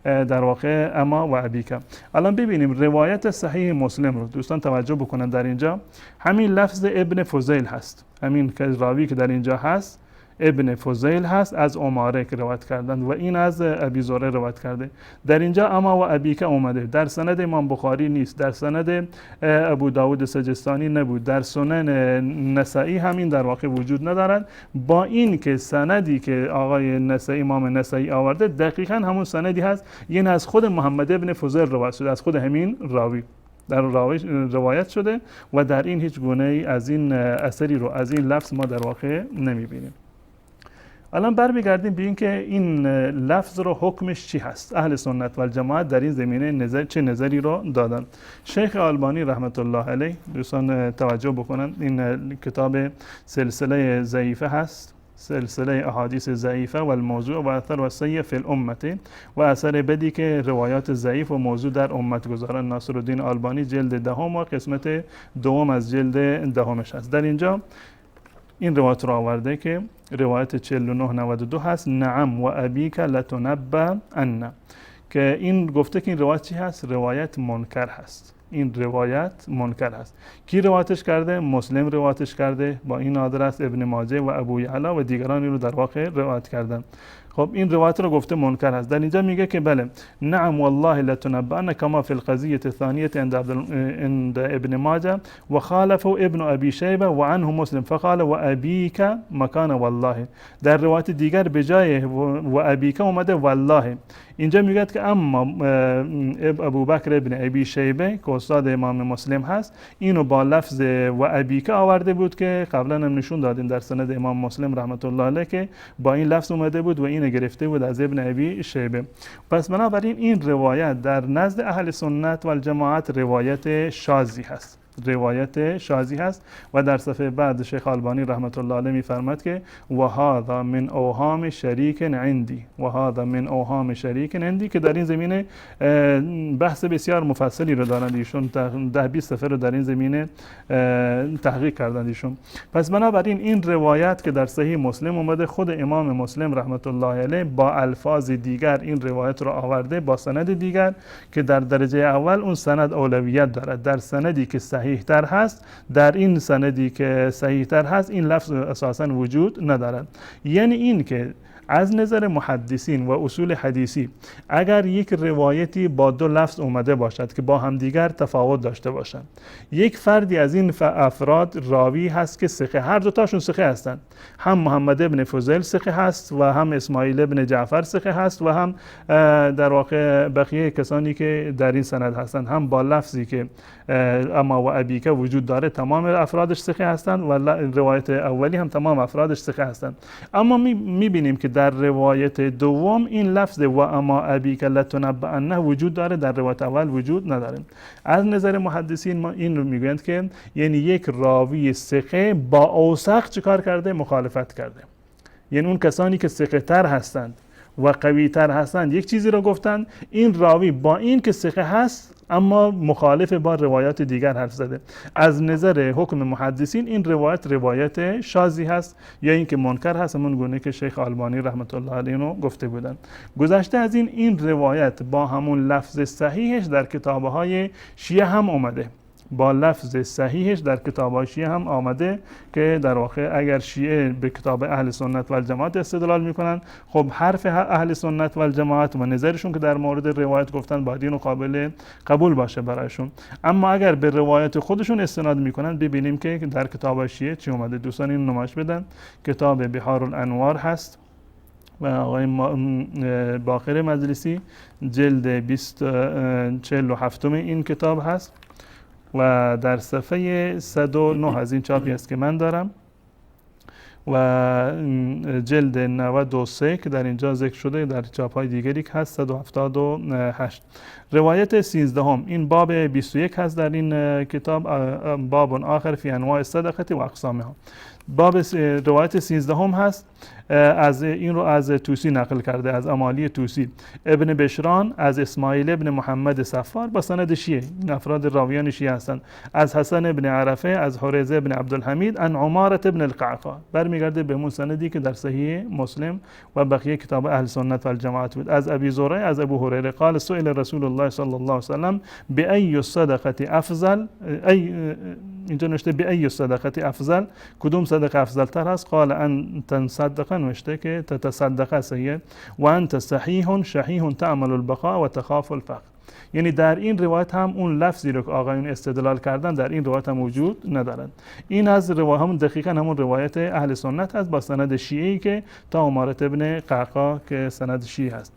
S2: در واقع اما و ابیک. الان ببینیم روایت صحیح مسلم رو دوستان توجه بکنن. در اینجا همین لفظ ابن فضیل هست، همین که راوی که در اینجا هست ابن فضیل هست از عماره که روایت کردند و این از ابی زرعه روایت کرده. در اینجا اما و ابیک اومده، در سند امام بخاری نیست، در سند ابو داود سجستانی نبود، در سنن نسائی همین در واقع وجود ندارد. با این که سندی که آقای نسائی امام نسائی آورده دقیقاً همون سندی هست، یعنی از خود محمد ابن فضیل روایت شده، از خود همین راوی در روایت شده و در این هیچ گونه ای از این اثری رو از این لفظ ما در واقع نمیبینیم. الان برمیگردیم به اینکه این لفظ رو حکمش چی هست، اهل سنت و الجماعت در این زمینه نظر چه نظری رو دادن. شیخ آلبانی رحمت الله علیه، دوستان توجه بکنن، این کتاب سلسله ضعیفه هست، سلسله احادیث ضعیفه و الموضوع و اثر و سیء فی الامه و اثر بدی که روایات ضعیف و موضوع در امت گذارن، ناصرالدین آلبانی جلد 10 و قسمت دوم از جلد 10 هست. در اینجا این روایت رو آورده که روایت 4992 هست، نعم و ابیک لتنبأ ان، که این گفته که این روایت چی هست؟ روایت منکر هست. این روایت منکر هست. کی روایتش کرده؟ مسلم روایتش کرده با این آدرس، ابن ماجه و ابو یعلا و دیگران این رو در واقع روایت کردن. خب این روایت رو گفته منکر هست. در اینجا میگه که بله نعم والله لتنبأن كما في القضية الثانية عند ابن ماجه وخالفه ابن ابي شيبة وعنه مسلم فقال وابيك مكان والله. در روایت دیگر به جای و ابیک اومده والله. اینجا میگه که اما ابوبکر ابن ابی شیبه که استاد امام مسلم هست، اینو با لفظ و ابیک آورده بود که قبلا هم نشون دادیم در سند امام مسلم رحمت الله علیه که با این لفظ اومده بود و اینو گرفته بود از ابن ابی شیبه. پس بنابراین این روایت در نزد اهل سنت و الجماعت روایت شاذی هست، روایت شاذی هست. و در صفحه بعد شیخ آلبانی رحمت الله علیه می‌فرماد که و هذا من اوهام شریک عندی، و هذا من اوهام شریک عندی، که در این زمینه بحث بسیار مفصلی رو دارند ایشون، 10-20 صفحه رو در این زمینه تحقیق کردند ایشون. پس بنابراین این روایت که در صحیح مسلم اومده، خود امام مسلم رحمت الله علیه با الفاظ دیگر این روایت رو آورده با سند دیگر که در درجه اول اون سند اولویت دارد. در سندی که صحیح تر هست، در این سندی که صحیح تر هست این لفظ اساساً وجود ندارد. یعنی این که از نظر محدثین و اصول حدیثی اگر یک روایتی با دو لفظ اومده باشد که با همدیگر تفاوت داشته باشند، یک فردی از این افراد راوی هست که ثقه، هر دو تاشون ثقه هستند، هم محمد ابن فضیل ثقه هست و هم اسماعیل ابن جعفر ثقه هست و هم در واقع بقیه کسانی که در این سند هستند، هم با لفظی که اما و ابیک وجود داره تمام افرادش ثقه هستند و روایت اولی هم تمام افرادش ثقه هستند. اما میبینیم که در روایت دوم این لفظ و اما ابیک لتنبأنه وجود داره، در روایت اول وجود نداره. از نظر محدثین ما این رو میگویند که یعنی یک راوی ثقه با اوثق چیکار کرده؟ مخالفت کرده. یعنی اون کسانی که ثقه تر هستند و قوی تر هستند یک چیزی رو گفتن، این راوی با این که ثقه هست اما مخالف با روایات دیگر حرف زده. از نظر حکم محدثین این روایت روایت شاذی هست یا اینکه منکر هست، همون گونه که شیخ آلبانی رحمت الله علیه اینو گفته بودند. گذشته از این روایت با همون لفظ صحیحش در کتاب‌های شیعه هم اومده، با لفظ صحیحش در کتاب شیعه هم آمده که در واقع اگر شیعه به کتاب اهل سنت و الجماعت استدلال میکنن، خب حرف اهل سنت و الجماعت و نظرشون که در مورد روایت گفتن باید اینو قابل قبول باشه برایشون. اما اگر به روایت خودشون استناد میکنن، ببینیم که در کتاب شیعه چی اومده. دوستان این نمایش بدن، کتاب بحار الانوار هست و آقای باقر مجلسی جلد 47 این کتاب هست و در صفحه 109 از این چاپی است که من دارم و جلد 93 که در اینجا ذکر شده، در چاپ‌های دیگری که هست 178. روایت 13 این باب 21 هست در این کتاب، باب آخر فی انواع الصدقه و اقسامها. باب روایت 13 هست، از این رو از توسی نقل کرده، از امالی توسی، ابن بشران از اسماعیل ابن محمد صفار با سند شیعه، این افراد راویان شیعه هستند، از حسن ابن عرفه، از حریزه ابن عبدالحمید، عن عمارة ابن القعقاع، برمیگرده به اون سندی که در صحیح مسلم و بقیه کتاب اهل سنت و الجماعت بود، از ابی زرعه، از ابو هریره قال سئل رسول الله صلی الله علیه و سلم بأی الصدقه افضل، ای اینجا نوشته بأی الصدقه افضل، کدوم صدقه افضل تر هست؟ قال ان تصدق، نوشته که تتصدق سیه و انت صحیح شحیح تعمل البقاء و تخاف الفقر. یعنی در این روایت هم اون لفظی رو که آقایون استدلال کردن در این روایت هم وجود ندارند. این از روایت همون دقیقاً همون روایت اهل سنت هست با سند شیعی که تا عمارة ابن قعقاع که سند شیعی هست.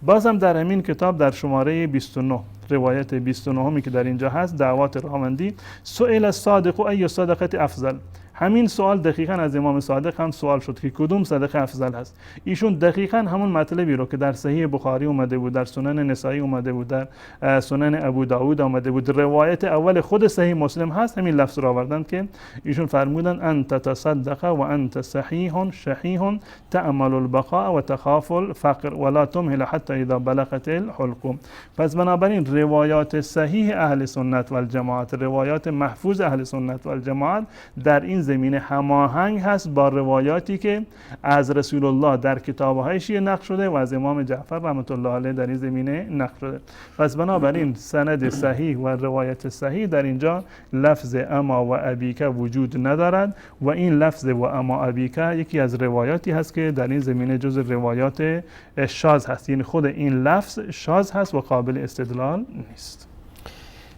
S2: بازم در همین کتاب در شماره 29 روایت 29 که در اینجا هست، دعوات راوندی، سئل الصادق ای صدقه افضل. همین سوال دقیقاً از امام صادق هم سوال شد که کدوم صدقه افضل هست. ایشون دقیقاً همون مطلبی رو که در صحیح بخاری اومده بود، در سنن نسائی اومده بود، در سنن ابو داود آمده بود، روایت اول خود صحیح مسلم هست، همین لفظ رو آوردن که ایشون فرمودن ان تتصدق و انت صحیح شحیح تعمل البقاء و تخاف الفقر ولا تمهل حتی اذا بلغت الحلقوم. پس بنابراین روایات صحیح اهل سنت و الجماعت، روایات محفوظ اهل سنت و الجماعت در این زمینه هماهنگ هست با روایاتی که از رسول الله در کتاب‌های شیعه نقل شده و از امام جعفر رحمت الله علیه در این زمینه نقل شده. پس بنابراین سند صحیح و روایت صحیح در اینجا لفظ اما و ابیک وجود ندارد و این لفظ و اما ابیک یکی از روایاتی هست که در این زمینه جز روایات شاذ هست، یعنی خود این لفظ شاذ هست و قابل استدلال نیست.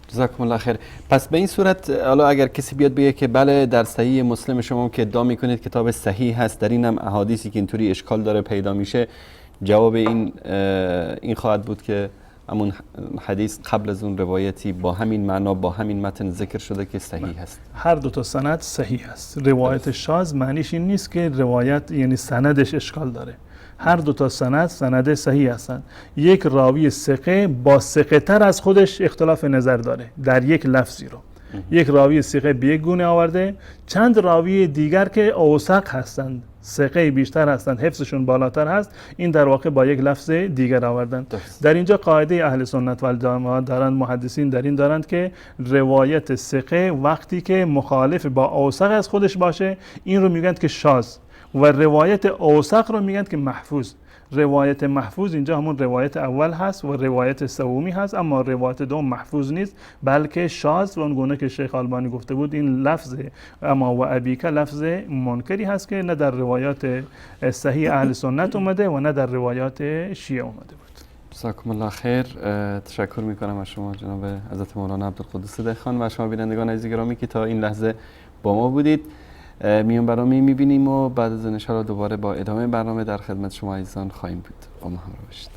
S1: جزاکم الله خیر. پس به این صورت حالا اگر کسی بیاد بگه که بله در صحیح مسلم شما که ادعا میکنید کتاب صحیح هست، در اینم احادیثی که اینطوری اشکال داره پیدا میشه، جواب این خواهد بود که همون حدیث قبل از اون روایتی با همین معنا با همین متن ذکر شده که صحیح هست.
S2: هر دو تا سند صحیح هست. روایت شاذ معنیش این نیست که روایت یعنی سندش اشکال داره. هر دو تا سند سند صحیح هستند. یک راوی ثقه با ثقه تر از خودش اختلاف نظر داره در یک لفظی رو. یک راوی ثقه به یک گونه آورده، چند راوی دیگر که اوثق هستند، ثقه بیشتر هستند، حفظشون بالاتر هست، این در واقع با یک لفظ دیگر آوردند. در اینجا قاعده اهل سنت و الجماعت دارند، محدثین در این دارند که روایت ثقه وقتی که مخالف با اوثق از خودش باشه این رو میگن که شاذ، و روایت اوثق رو میگن که محفوظ. روایت محفوظ اینجا همون روایت اول هست و روایت سومی هست، اما روایت دوم محفوظ نیست بلکه شاذ، و اون گونه که شیخ آلبانی گفته بود این لفظ اما و ابیک لفظ منکری هست که نه در روایات صحیح اهل سنت اومده و نه در روایات شیعه اومده بود.
S1: جزاکم الله خیر. تشکر میکنم از شما جناب حضرت مولانا عبدالقدوس دهخان و شما بینندگان عزیز گرامی که تا این لحظه با ما بودید. میون برنامه میبینیم و بعد از ان دوباره با ادامه برنامه در خدمت شما عزیزان خواهیم بود. با ما همراه باشید.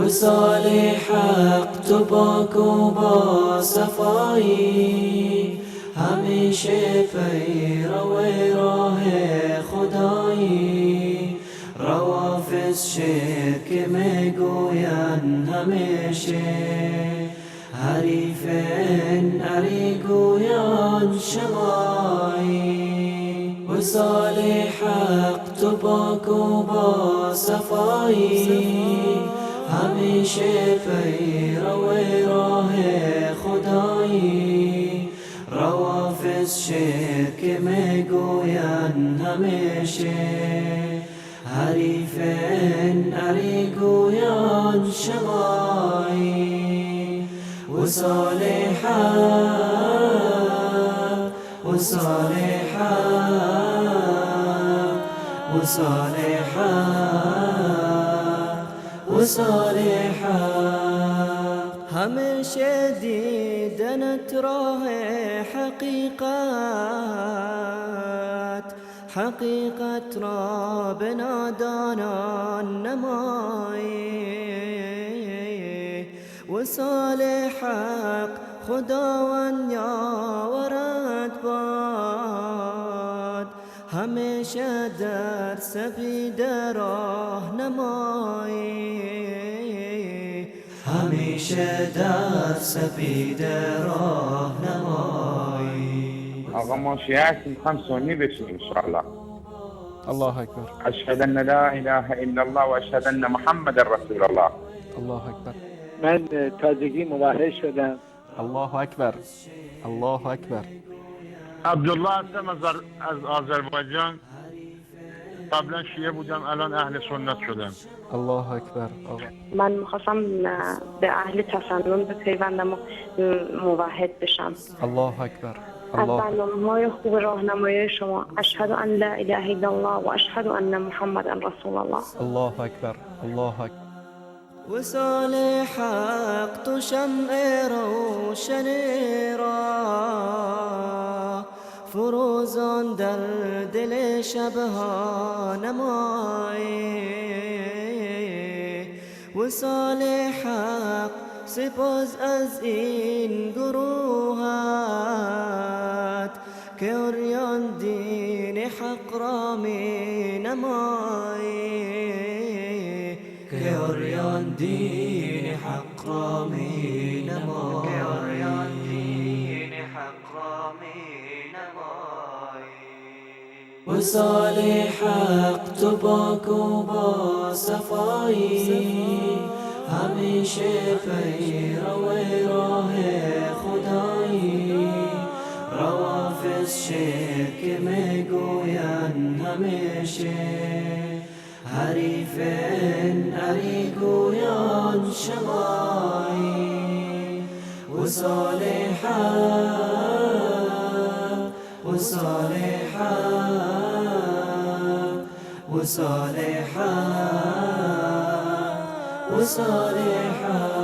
S3: وصال حق تو پاک و با صفایی، همیشه پیرو راه خدایی، روافض شرک میگویند همیشه، حریف علی گویان شمایی. وصال حق تو پاک و با صفایی، همیشه پیرو راه خدایی، روافض شرک میگویند همیشه، حریف علی گویان شمایی. وصال حق، وصال حق، وصال حق، وصال حق. همیشه دیدنت راه حقیقت، حقیقت را به نادانان نمایی. وصال حق خداوند یاورت باد، همیشه در سپید راه نمایی، همیشه در سپید راه نمایی.
S4: آقا ما شیعه هستیم، میخوام سنی بشیم انشاءالله.
S1: الله اکبر.
S4: اشهد ان لا اله الا الله و اشهد ان محمد رسول الله.
S1: الله اکبر.
S5: من تازگی موحد شدم.
S1: الله اکبر. الله اکبر.
S6: عبدالله هستم از آذربایجان. قبلا شیعه بودم، الان اهل سنت شدم.
S1: الله اکبر.
S7: من میخواستم به اهل تسنن بپیوندم و موحد بشم.
S1: الله اکبر.
S7: از برنامه‌های خوب راهنمایی شما. اشهد ان لا اله الا الله و اشهد ان محمدا رسول الله.
S1: الله اکبر. الله اکبر.
S3: وصال حق تو شمع روشن را، فروزان در دل شبها نمایی. وصال حق سپاس از این گروهت که عریان دین حق را می نمایی، که عریان دین حق را می نمایی، وصال حق تو پاک و با صفایی، همیشه پیرو راه خدایی. روافض شرک میگویند همیشه، حریف علی گویان شمایی. وصال حق، وصال حق، وصال حق، وصال حق.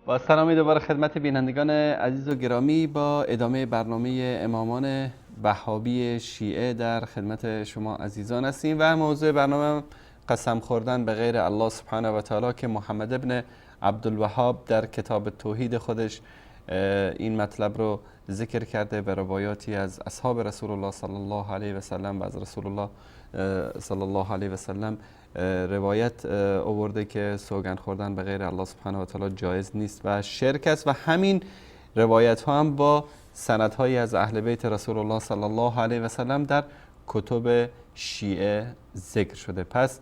S1: با سلامی دوباره خدمت بینندگان عزیز و گرامی با ادامه برنامه امامان وهابی شیعه در خدمت شما عزیزان هستیم و موضوع برنامه قسم خوردن به غیر الله سبحانه و تعالی که محمد ابن عبدالوهاب در کتاب توحید خودش این مطلب رو ذکر کرده و روایاتی از اصحاب رسول الله صلی الله علیه و سلم و از رسول الله صلی الله علیه و سلم روایت آورده که سوگند خوردن به غیر الله سبحانه و تعالی جایز نیست و شرک است و همین روایت ها هم با سندهایی از اهل بیت رسول الله صلی الله علیه و سلم در کتب شیعه ذکر شده. پس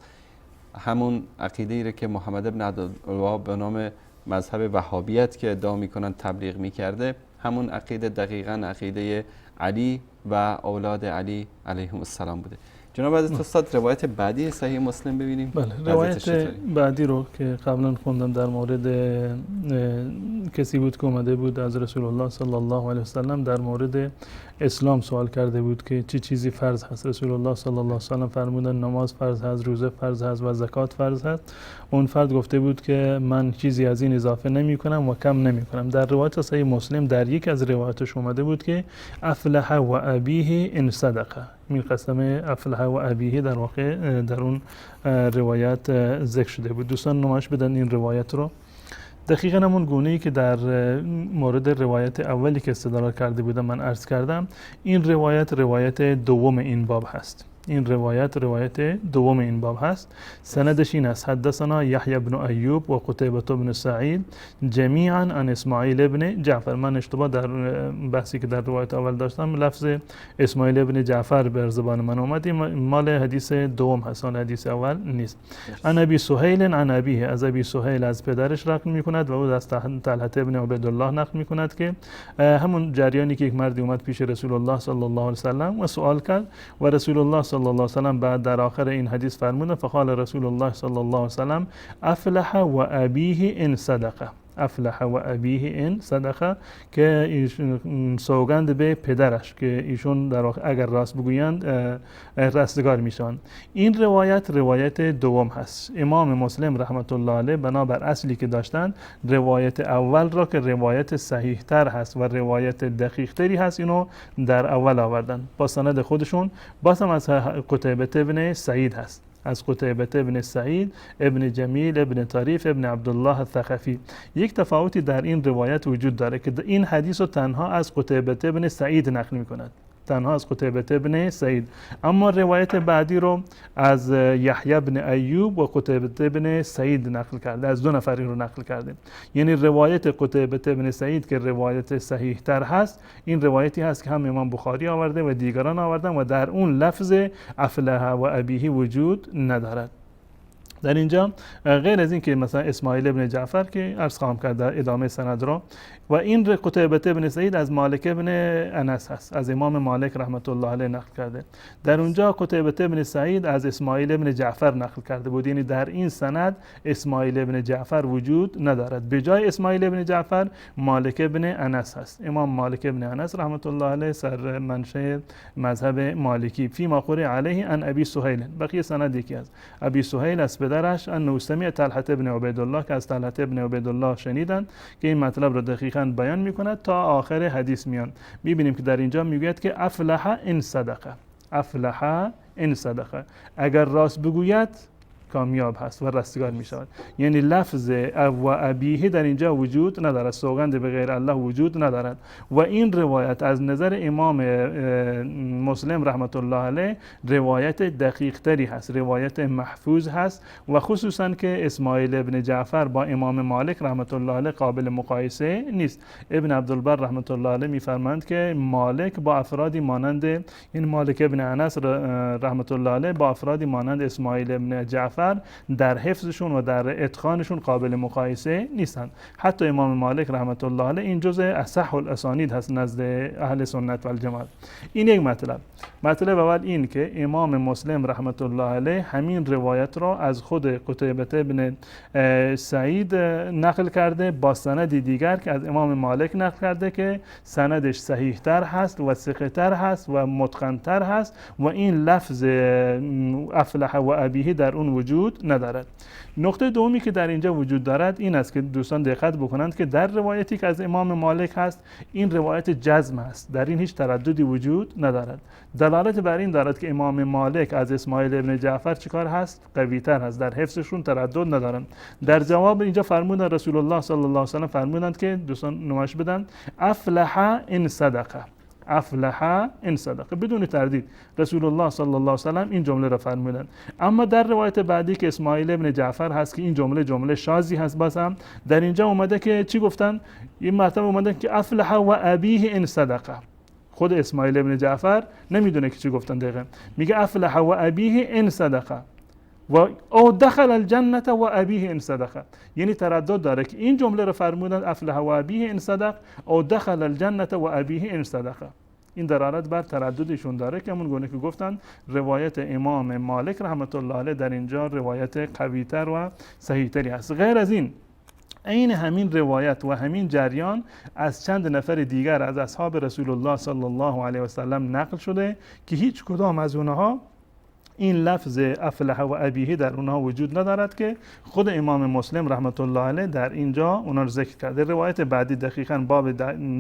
S1: همون عقیده ای که محمد ابن عبدالوهاب به نام مذهب وهابیت که ادعا میکنن تبلیغ میکرده، همون عقیده دقیقاً عقیده علی و اولاد علی علیهم السلام بوده. جناب عزیز استاد، روایت بعدی صحیح مسلم ببینیم.
S2: بله، روایت بعدی رو که قبلا خوندم در مورد کسی بود که اومده بود از رسول الله صلی الله علیه و سلم در مورد اسلام سوال کرده بود که چه چیزی فرض هست. رسول الله صلی الله علیه و سلم فرمودن نماز فرض هست، روزه فرض هست و زکات فرض هست. اون فرد گفته بود که من چیزی از این اضافه نمی کنم و کم نمی کنم. در روایت صحیح مسلم در یک از روایاتش اومده بود که افلح و ابیه ان صدقه، این قسم افلح و ابیه در واقع در اون روایت ذکر شده بود. دوستان نمایش بدن این روایت رو. دقیقا همون گونه‌ای که در مورد روایت اولی که استدلال کرده بودم من عرض کردم، این روایت روایت دوم این باب هست. این روایت روایت دوم این باب هست. سندش این است: حدثنا یحیی بن ایوب و قتیبة بن سعید جمیعا عن اسماعیل بن جعفر. من اشتباه در بحثی که در روایت اول داشتم لفظ اسماعیل بن جعفر بر زبان من اومد، مال حدیث دوم هست، مال حدیث اول نیست. عن ابی سهیل عن ابیه، از ابی سهیل از پدرش نقل میکند و او از طلحة بن عبیدالله نقل میکند که همون جریانی که یک مردی اومد پیش رسول الله صلی الله علیه و سلم و سوال کرد و رسول الله صلی الله علیه و سلم بعد در آخر این حدیث فرمودن فقال رسول الله صلی الله علیه و سلم افلح و ابیه ان صدقه، افلح و ابیه ان صدقه، که سوگند به پدرش که ایشون در واقع اگر راست بگویند رستگار میشن. این روایت روایت دوم هست. امام مسلم رحمت الله علیه بنابر اصلی که داشتن روایت اول را که روایت صحیح تر هست و روایت دقیق تری هست اینو در اول آوردن با سند خودشون. باز هم از قتیبه بن سعید هست، از قتیبة ابن سعید ابن جمیل ابن طریف ابن عبدالله الثقفی. یک تفاوتی در این روایت وجود داره که این حدیث رو تنها از قتیبة ابن سعید نقل میکند، تنها از قتیبة ابن سعید. اما روایت بعدی رو از یحیی بن ایوب و قتیبه بن سعید نقل کرده، از دو نفر این رو نقل کرده. یعنی روایت قتیبه بن سعید که روایت صحیح تر هست، این روایتی هست که هم امام بخاری آورده و دیگران آوردن و در اون لفظ افلح و ابیه وجود ندارد. در اینجا غیر از این که مثلا اسماعیل ابن جعفر که عرض خواهم کرد در ادامه سند را، و این قتیبه ابن سعید از مالک ابن انس هست، از امام مالک رحمت الله علیه نقل کرده. در اونجا قتیبه ابن سعید از اسماعیل ابن جعفر نقل کرده بود، یعنی در این سند اسماعیل ابن جعفر وجود ندارد. به جای اسماعیل ابن جعفر مالک ابن انس هست. امام مالک ابن انس رحمت الله علیه سر منشأ مذهب مالکی. فی ما قرئ علیه عن ابی سهیل، بقیه سند یکی است. ابی سهیل از پدرش انه سمع طلحه ابن عبیدالله، که از طلحه ابن عبیدالله شنیدند که این مطلب را دقیقاً بیان میکند تا آخر حدیث میان. میبینیم که در اینجا میگوید که افلح ان صدقه، افلح ان صدقه، اگر راست بگوید کامیاب هست و رستگار می شود. یعنی لفظ و ابیه در اینجا وجود ندارد، سوگند به غیر الله وجود ندارد. و این روایت از نظر امام مسلم رحمت الله علیه روایت دقیق تری هست، روایت محفوظ هست، و خصوصا که اسماعیل ابن جعفر با امام مالک رحمت الله علیه قابل مقایسه نیست. ابن عبدالبر رحمت الله علیه میفرمایند که مالک با افرادی مانند این مالک ابن انس رحمت الله علیه با افرادی مانند اسماعیل ابن جعفر در حفظشون و در اتقانشون قابل مقایسه نیستند. حتی امام مالک رحمت الله علیه این جزء اصح الاسانید هست نزد اهل سنت و الجماعت. این یک مطلب. مطلب اول این که امام مسلم رحمت الله علیه همین روایت را از خود قتیبه ابن سعید نقل کرده با سند دیگر که از امام مالک نقل کرده که سندش صحیح تر هست و ثقه تر هست و متقن تر هست و این لفظ افلح و ابیه در اون وجود ندارد. نقطه دومی که در اینجا وجود دارد این است که دوستان دقت بکنند که در روایتی که از امام مالک هست این روایت جزم است، در این هیچ ترددی وجود ندارد. دلالت بر این دارد که امام مالک از اسماعیل ابن جعفر چیکار هست؟ قوی تر هست، در حفظشون تردد ندارند. در جواب اینجا فرمودند رسول الله صلی الله علیه و سلم فرمودند که دوستان نمایش بدن افلح ان صدقه، افلح ان صدقه، بدون تردید رسول الله صلی الله علیه و سلم این جمله را فرمودند. اما در روایت بعدی که اسماعیل ابن جعفر هست که این جمله جمله شاذی هست، باز هم در اینجا اومده که چی گفتن؟ این مرتبه اومده که افلح و ابیه ان صدقه. خود اسماعیل ابن جعفر نمیدونه که چی گفتن دقیقاً، میگه افلح و ابیه ان صدقه و او دخل الجنه و ابیه ان صدقه، یعنی تردد داره که این جمله را فرمودند افلح و ابیه ان صدق او دخل الجنه و ابیه ان صدقه. این دلالت بر ترددشون داره که همون گونه که گفتن روایت امام مالک رحمت الله علیه در اینجا روایت قوی‌تر و صحیح‌تری است. غیر از این عین همین روایت و همین جریان از چند نفر دیگر از اصحاب رسول الله صلی الله علیه و سلم نقل شده که هیچ کدام از اونها این لفظ افلح و ابیه در اونها وجود ندارد که خود امام مسلم رحمت الله علیه در اینجا اونا رو ذکر کرده. روایت بعدی دقیقاً باب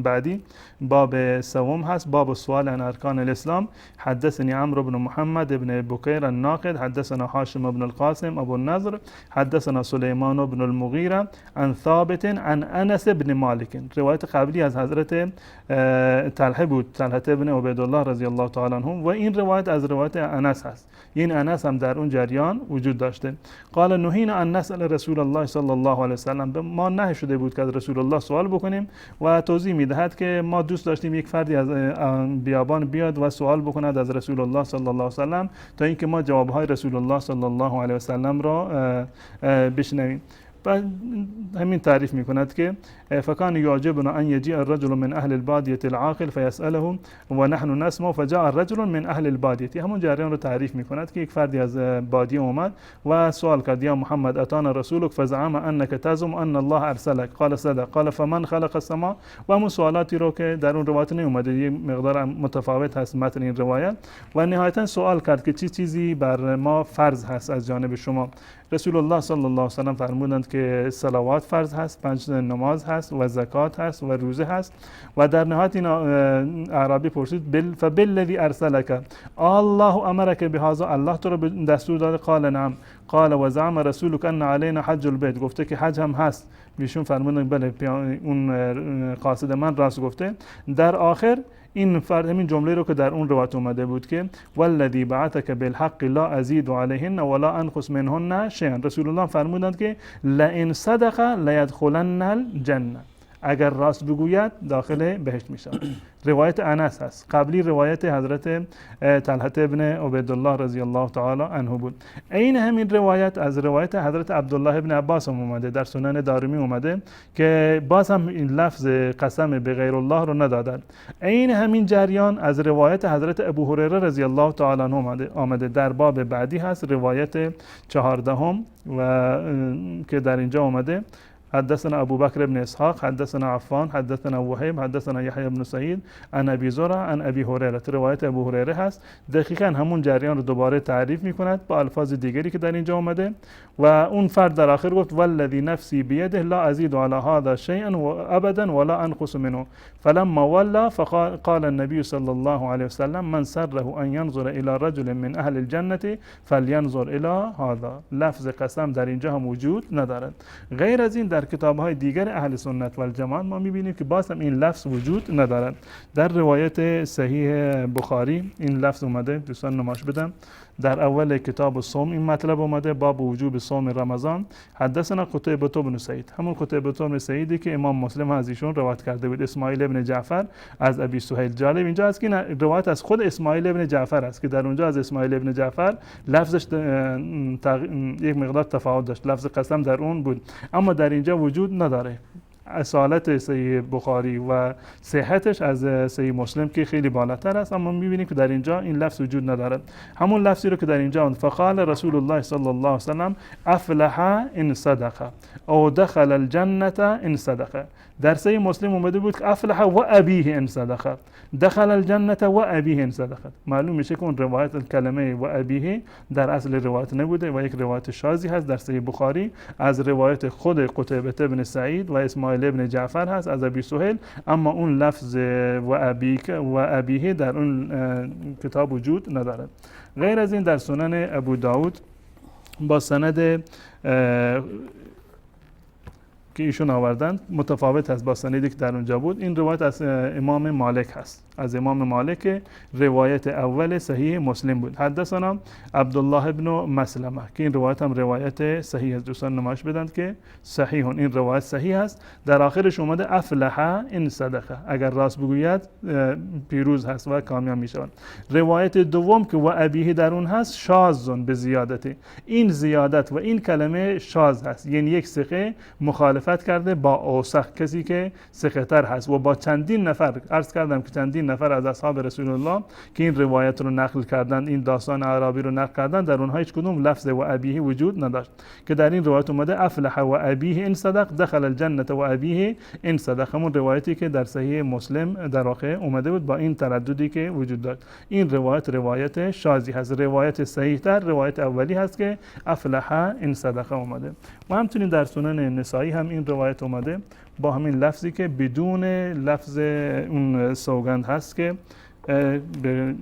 S2: بعدی باب سوم هست، باب سوال عن ارکان الاسلام. حدثني عمرو بن محمد بن بکیر الناقد حدثنا هاشم بن القاسم ابو النضر حدثنا سلیمان بن المغیره عن ثابت عن انس بن مالک. روایت قبلی از حضرت طلحه بود، طلحه بن عبیدالله رضی الله تعالی عنه، و این روایت از روایت انس هست. این انس هم در اون جریان وجود داشته. قال نهینا ان نسأل رسول الله صلی الله علیه و سلم، ما نهی شده بود که از رسول الله سوال بکنیم و توضیح میدهد که ما دوست داشتیم یک فردی از بیابان بیاد و سوال بکند از رسول الله صلی الله علیه و سلم تا اینکه ما جوابهای رسول الله صلی الله علیه و سلم را بشنویم. بعد همین تعریف میکند که فکان یعجبنا ان یجیء الرجل من اهل البادیه العاقل فیسأله و نحن نسمع فجاء الرجل من اهل البادیه. همون جریان رو تعریف میکند که یک فردی از بادیه اومد و سوال کرد یا محمد اتانا رسولک فزعم انک تزعم ان الله ارسلک قال صدق قال فمن خلق السماء، و همون سوالاتی رو که در اون روایت نیومده، یک مقدار متفاوت هست متن این روایت. و نهایتا سوال کرد که چه چیزی بر ما فرض هست از جانب شما. رسول الله صلی الله علیه و سلم فرمودند که صلوات فرض هست، 5 نماز هست و زکات هست و روزه هست. و در نهایت این اعرابی پرسید فبالذی ارسلک الله امرک بهذا، الله تو رو دستور داده؟ قال نعم. قال و زعم رسولک ان علینا حج البیت، گفته که حج هم هست. ایشون فرمودند بله، اون قاصد من راست گفته. در آخر این فرد همین جمله رو که در اون روایت اومده بود که والذی بعثک بالحق لا ازید علیهن ولا انقص منهن شیئا، رسول الله فرمودند که لئن صدق لیدخلن الجنه، اگر راست بگوید داخل بهشت می شود. روایت انس هست، قبلی روایت حضرت طلحه ابن عبیدالله رضی الله تعالی عنه بود. عین همین روایت از روایت حضرت عبدالله ابن عباس هم اومده، در سنن دارمی اومده که باز هم این لفظ قسم به غیر الله رو ندادن. عین همین جریان از روایت حضرت ابو هریره رضی الله تعالی عنه آمده، در باب بعدی هست، روایت 14 و که در اینجا اومده. حدثنا أبو بكر بن إسحاق حدثنا عفان حدثنا وهيب حدثنا يحيى بن سعيد عن أبي زرع عن أبي هريرة. روایت ابو هریره هست. دقیقاً همون جریان رو دوباره تعریف میکند با الفاظ دیگری که در اینجا آمده و اون فرد در آخر گفت والذی نفسی بیده لا ازید علی هذا شیئا ابدا ولا انقص منه فلما ولى فقال النبي صلى الله عليه وسلم من سره ان ينظر الى رجل من اهل الجنة فلينظر الى هذا. لفظ قسم در اینجا هم وجود ندارد. غیر از این در کتاب‌های دیگر اهل سنت و الجماعت ما می‌بینیم که باز هم این لفظ وجود ندارد. در روایت صحیح بخاری این لفظ اومده، دوستان نمایش بدم. در اول کتاب الصوم این مطلب اومده، باب وجوب صوم رمضان. حدثنا قتیبة بن سعید، همون قتیبة بن سعیدی که امام مسلم از ایشون روایت کرده بود، اسماعیل ابن جعفر از ابی سهیل. جالب اینجا است که این روایت از خود اسماعیل ابن جعفر است که در اونجا از اسماعیل ابن جعفر لفظش یک مقدار تفاوت داشت، لفظ قسم در اون بود، اما در اینجا وجود نداره. اصالت صحیح بخاری و صحتش از صحیح مسلم که خیلی بالاتر است، اما می‌بینیم که در اینجا این لفظ وجود ندارد. همون لفظی رو که در اینجا فقال رسول الله صلی الله علیه و سلم افلح ان صدق او دخل الجنه ان صدق. در صحیح مسلم اومده بود که افلح و ابیه ان صدق، دخل الجنه و ابیه ان صدق. معلوم میشه که اون روایت کلمه و ابیه در اصل روایت نبوده و یک روایت شاذی هست در صحیح بخاری از روایت خود قتیبة بن سعید و اسماعیل ابن جعفر هست از ابی سهیل، اما اون لفظ و ابیه در اون کتاب وجود ندارد. غیر از این در سنن ابو داود با سند که ایشون آوردند متفاوت هست با سندی که در اونجا بود. این روایت از امام مالک هست، از امام مالک روایت اول صحیح مسلم بود. حدثنا عبدالله ابن مسلمه که این روایت هم روایت صحیح است. دوستان نمایش بدند که صحیح، این روایت صحیح است. در آخرش اومده افلح ان صدقه، اگر راست بگوید پیروز هست و کامیاب می شود. روایت دوم که و ابیه در اون هست شاذ به زیادته، این زیادت و این کلمه شاذ هست، یعنی یک ثقه مخالفت کرده با اوثق، کسی که ثقه تر هست و با چندین نفر، عرض کردم که چندین نفر از اصحاب رسول الله که این روایت رو نقل کردند، این داستان عربی رو نقل کردند، در اونها هیچ کدوم لفظ و ابیه وجود نداشت که در این روایت اومده افلح و ابیه ان صدق دخل الجنه و ابیه ان صدق، همون روایتی که در صحیح مسلم در واقع اومده بود با این ترددی که وجود داشت. این روایت روایت شاذی هست، روایت صحیح تر روایت اولی هست که افلح ان صدق اومده. و همچنین در سنن نسائی هم این روایت اومده با همین لفظی که بدون لفظ اون سوگند هست که به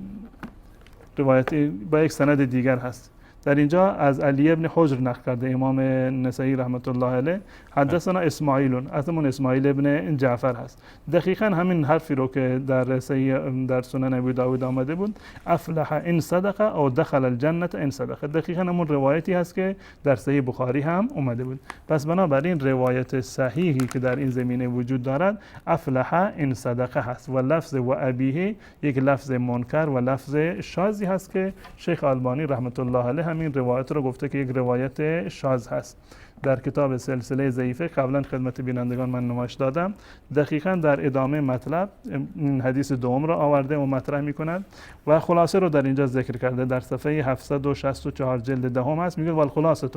S2: روایت با یک سند دیگر هست. در اینجا از علی ابن حجر نقل کرده امام نسائی رحمت الله علیه، حدثنا اسماعیل، از همون اسماعیل ابن جعفر هست. دقیقاً همین حرفی رو که در صحیح در سنن ابو داود آمده بود، افلح ان صدق او دخل الجنه ان صدق، دقیقاً همون روایتی هست که در صحیح بخاری هم اومده بود. پس بنابراین روایت صحیحی که در این زمینه وجود دارد افلح ان صدق هست و لفظ و ابیه یک لفظ منکر و لفظ شاذی هست که شیخ البانی رحمت الله علیه همین روایت رو گفته که یک روایت شاذ هست. در کتاب سلسله ضعیفه قبلا خدمت بینندگان من نمایش دادم، دقیقاً در ادامه مطلب این حدیث دوم را آورده و مطرح می‌کند و خلاصه رو در اینجا ذکر کرده. در صفحه 764 جلد دهم هست، میگه والخلاصه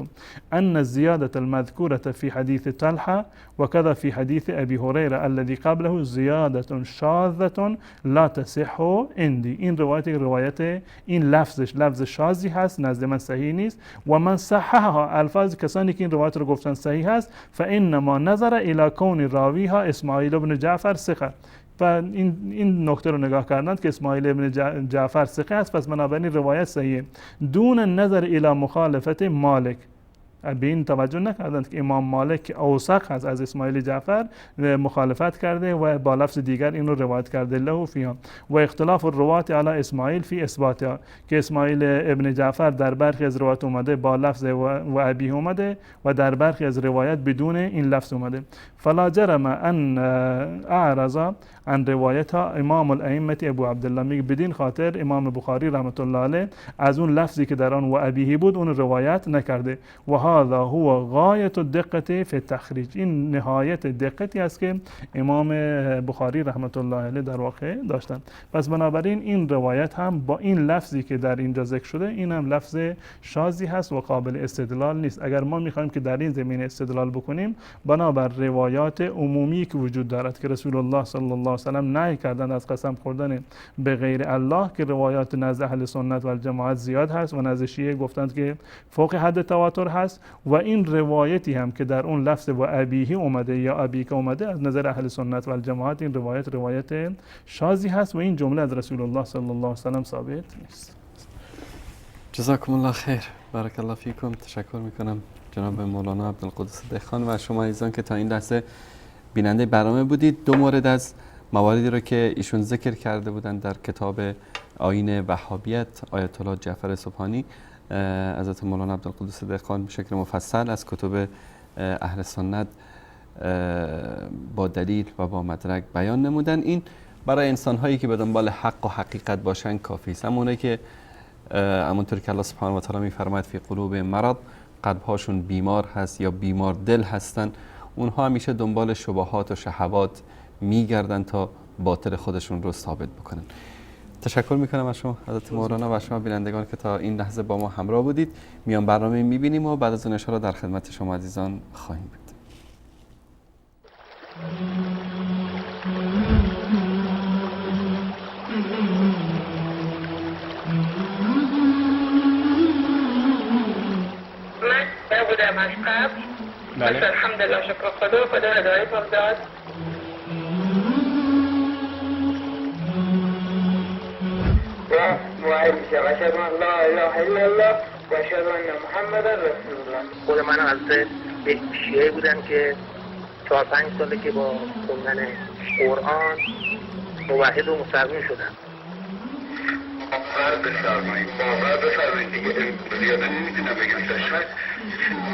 S2: ان الزیاده المذکوره فی حدیث طلحه و کذا فی حدیث ابی هریره الذی قبله زیاده شاذه لا تصح عندی. این روایت این لفظش لفظ شاذی هست، نزد من صحیح نیست. و من صححها، الفاظ کسانی که این روایت رو گفتن صحیح هست، فانما نظر الى کون راویها اسماعیل بن جعفر ثقه، و این نکته رو نگاه کردند که اسماعیل ابن جعفر ثقه است، پس بنابراین روایت صحیحه. دون نظر الى مخالفت مالک، به این توجه نکردند که امام مالک اوثق هست از اسماعیل جعفر مخالفت کرده و با لفظ دیگر این رو روایت کرده له فیها. و اختلاف الروات علی اسماعیل فی اثباتها، که اسماعیل ابن جعفر در برخی از روایت اومده با لفظ و ابیه اومده و در برخی از روایت بدون این لفظ اومده. فلا جرم ان اعرض عن روایتها امام الائمه ابو عبدالله، میگه بدین خاطر امام بخاری رحمت الله علیه از اون لفظی که در آن و ابیه بود اون روایت نکرده. و هذا هو غایت الدقه فی التخریج، این نهایت دقتی است که امام بخاری رحمت الله علیه در واقع داشتن. پس بنابراین این روایت هم با این لفظی که در اینجا ذکر شده، این هم لفظ شاذی هست و قابل استدلال نیست. اگر ما میخوایم که در این زمینه استدلال بکنیم، بنابر روایات عمومی که وجود دارد که رسول الله صلی الله علیه و سلم نهی کردند از قسم خوردن به غیر الله، که روایات نزد اهل سنت و الجماعت زیاد هست و نزد شیعه گفتند که فوق حد تواتر هست، و این روایتی هم که در اون لفظ و ابیه اومده یا ابیک اومده، از نظر اهل سنت و الجماعت این روایت روایت شاذی هست و این جمله از رسول الله صلی الله علیه و سلم ثابت نیست.
S1: جزاکم الله خیر، بارک الله فیکم. تشکر میکنم جناب مولانا عبدالقدوس دهخان و شما عزیزان که تا این لحظه بیننده برنامه بودید. دو مورد از مواردی رو که ایشون ذکر کرده بودند در کتاب آیین وهابیت آیت الله جعفر سبحانی، حضرت مولانا عبدالقدوس دهخان به شکل مفصل از کتب اهل سنت با دلیل و با مدرک بیان نمودن. این برای انسان‌هایی که به دنبال حق و حقیقت باشن کافی است. همونایی که همونطور که الله سبحانه و تعالی می‌فرماید فی قلوب مرض، قلب‌هاشون بیمار هست یا بیمار دل هستن، اونها همیشه دنبال شبهات و شهوات می‌گردن تا باطل خودشون رو ثابت بکنن. تشکر میکنم از شما حضرت مولانا و شما بینندگان که تا این لحظه با ما همراه بودید. میان برنامه میبینیم و بعد از اون ان شاءالله در خدمت شما عزیزان خواهیم بود.
S8: من بودم از قبل، بله. الحمدلله شکر خدا، خدا هدایت داد.
S5: و موحد میشم، اشهد ان لا اله الا الله و اشهد ان محمدا رسول الله.
S9: خود من از یک شیعه بودم که 4-5 ساله که با خوندن قرآن موحد و مسلمان شدم.
S6: باور بفرمایید، باور بفرمایید دیگه زیاده نمیتونم بگم. شاید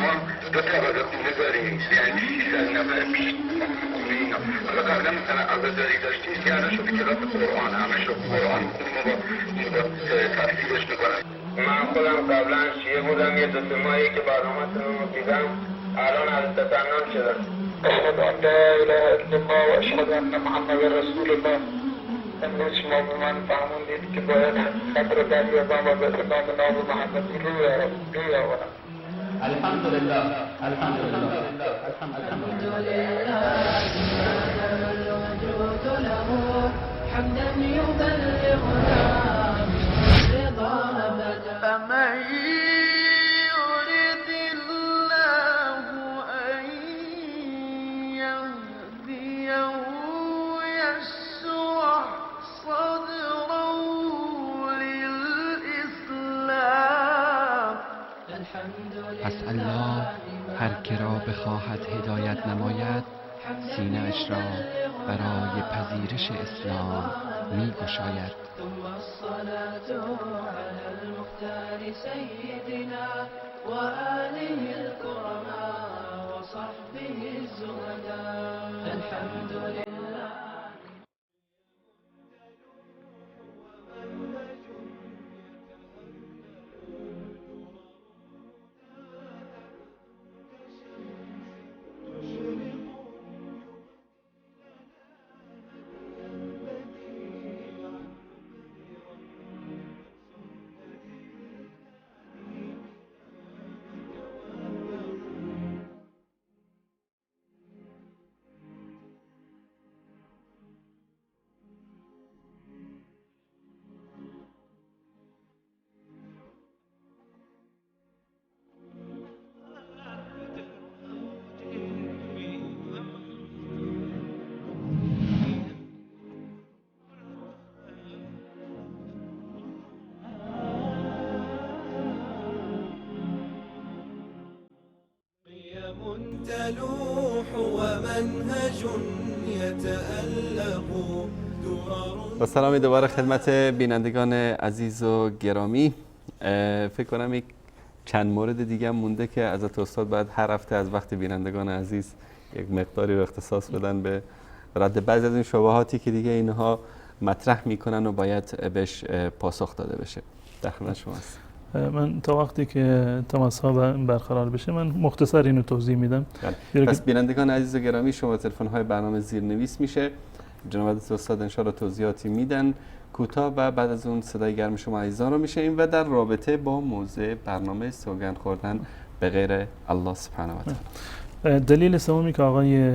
S6: ما دو طبقه خونه داریم، یعنی 300 نفر پیش خونه اینا. حالا قبلا مثلا عزاداری داشتیم که الان شده کلاس قرآن، همه شد قرآن میخونیم و با تفسیرش میکنن.
S5: من خودم قبلا شیعه بودم، یه 2-3 ماهی که برنامه‌تون رو دیدم الان از تسنن شدم.
S8: اشهد ان لا اله الا الله و اشهد ان محمد رسول الله. امروز شما به من فهموندید که باید حقیقت رو دریابم و به امام نام محمدی روی آورم.
S10: الحمدلله، الحمدلله، الحمدلله.
S3: الوجود له حمدا يبلغنا رضا أبدا.
S11: فمن يرد الله أن يهديه يشرح صدره للإسلام.
S12: پس الله هر که را بخواهد هدایت نماید، سینه اش را برای پذیرش اسلام می گشاید.
S3: ثم الصلاة على المختار سيدنا وآله الكرماء وصحبه الزهداء. الحمد لله. تلوح ومنهج يتألق.
S1: با سلام دوباره خدمت بینندگان عزیز و گرامی. فکر کنم یک چند مورد دیگه هم مونده که از استاد باید هر هفته از وقت بینندگان عزیز یک مقداری رو اختصاص بدن به رد بعضی از این شبهاتی که دیگه اینها مطرح میکنن و باید بهش پاسخ داده بشه. در خدمت شما هست.
S2: من تا وقتی که تماس ها برقرار بشه من مختصر اینو توضیح میدم.
S1: پس بینندگان عزیز و گرامی، شما تلفن های برنامه زیرنویس میشه، جناب استاد انشاءالله توضیحاتی میدن کوتاه و بعد از اون صدای گرم شما عزیزان رو میشنویم و در رابطه با موضوع برنامه سوگند خوردن به غیر الله سبحانه و تعالی.
S2: دلیل سومی که آقای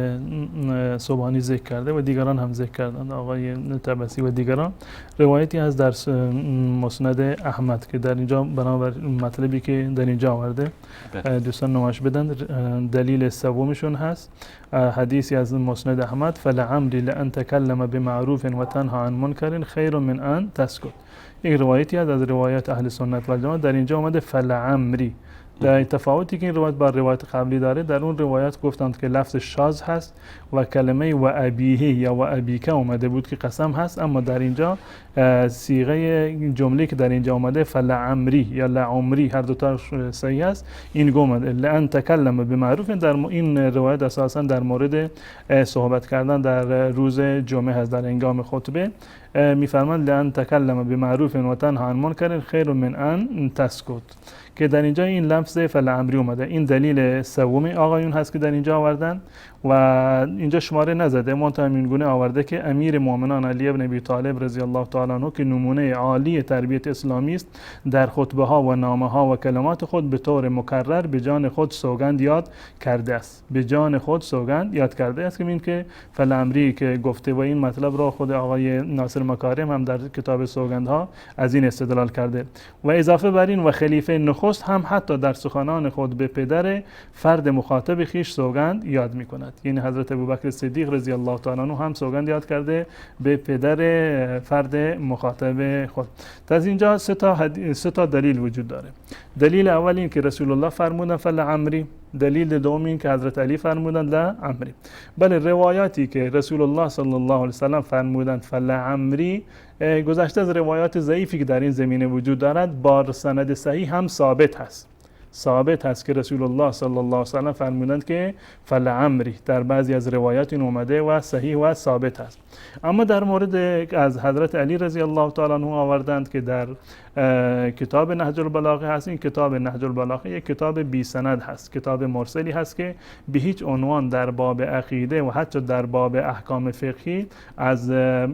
S2: سبحانی ذکر کرده و دیگران هم ذکر کردند، آقای طبسی و دیگران، روایتی از در مسند احمد که در اینجا بنابر مطلبی که در اینجا آورده دوستان نمایش بدن، دلیل سومشون هست حدیثی از مسند احمد: فلعمری لان تکلم بمعروف و تنها عن منکر خیر من ان تسکت. یک روایتی از روایات اهل سنت و جماعت در اینجا آمده فلعمری. در تفاوتی که این روایت با روایت قبلی داره، در اون روایت گفتند که لفظ شاذ هست و کلمه و ابیه یا و ابیکه اومده بود که قسم هست، اما در اینجا صیغه جمله که در اینجا اومده فلعمری یا لعمری، هر دو تا صحیح است، این اومده لان تکلم بمعروف. در این روایت اساسا در مورد صحبت کردن در روز جمعه هست، در هنگام خطبه میفرماند لان تکلم بمعروف و تنها عن منکر خیر من ان تسکت، که در اینجا این لفظ فلعمری اومده. این دلیل سوم آقایون هست که در اینجا آوردن و اینجا شماره نزده، منتها این گونه آورده که امیر مؤمنان علی ابن ابی طالب رضی الله تعالی عنه که نمونه عالی تربیت اسلامی است، در خطبه ها و نامه ها و کلمات خود به طور مکرر به جان خود سوگند یاد کرده است، به جان خود سوگند یاد کرده است، که این که فلعمری که گفته و این مطلب را خود آقای ناصر مکارم هم در کتاب سوگندها از این استدلال کرده. و اضافه بر این و خلیفه نخست هم حتی در سخنان خود به پدر فرد مخاطب خویش سوگند یاد می‌کند، یعنی حضرت ابوبکر صدیق رضی الله تعالی عنه هم سوگند یاد کرده به پدر فرد مخاطب خود. از اینجا سه تا دلیل وجود داره. دلیل اول این که رسول الله فرمودن فلعمری، دلیل دوم این که حضرت علی فرمودند لعمری. بله، روایاتی که رسول الله صلی الله علیه و سلم فرمودند فلعمری گذشته از روایات ضعیفی که در این زمینه وجود دارد، بار سند صحیح هم ثابت هست. ثابت هست که رسول الله صلی الله علیه و سلم فرمودند که فلعمری، در بعضی از روایات این اومده و صحیح و ثابت هست. اما در مورد از حضرت علی رضی الله تعالی عنه آوردند که در کتاب نهج البلاغه هست. این کتاب نهج البلاغه یک کتاب بی سند هست، کتاب مرسلی هست که به هیچ عنوان در باب عقیده و حتی در باب احکام فقهی از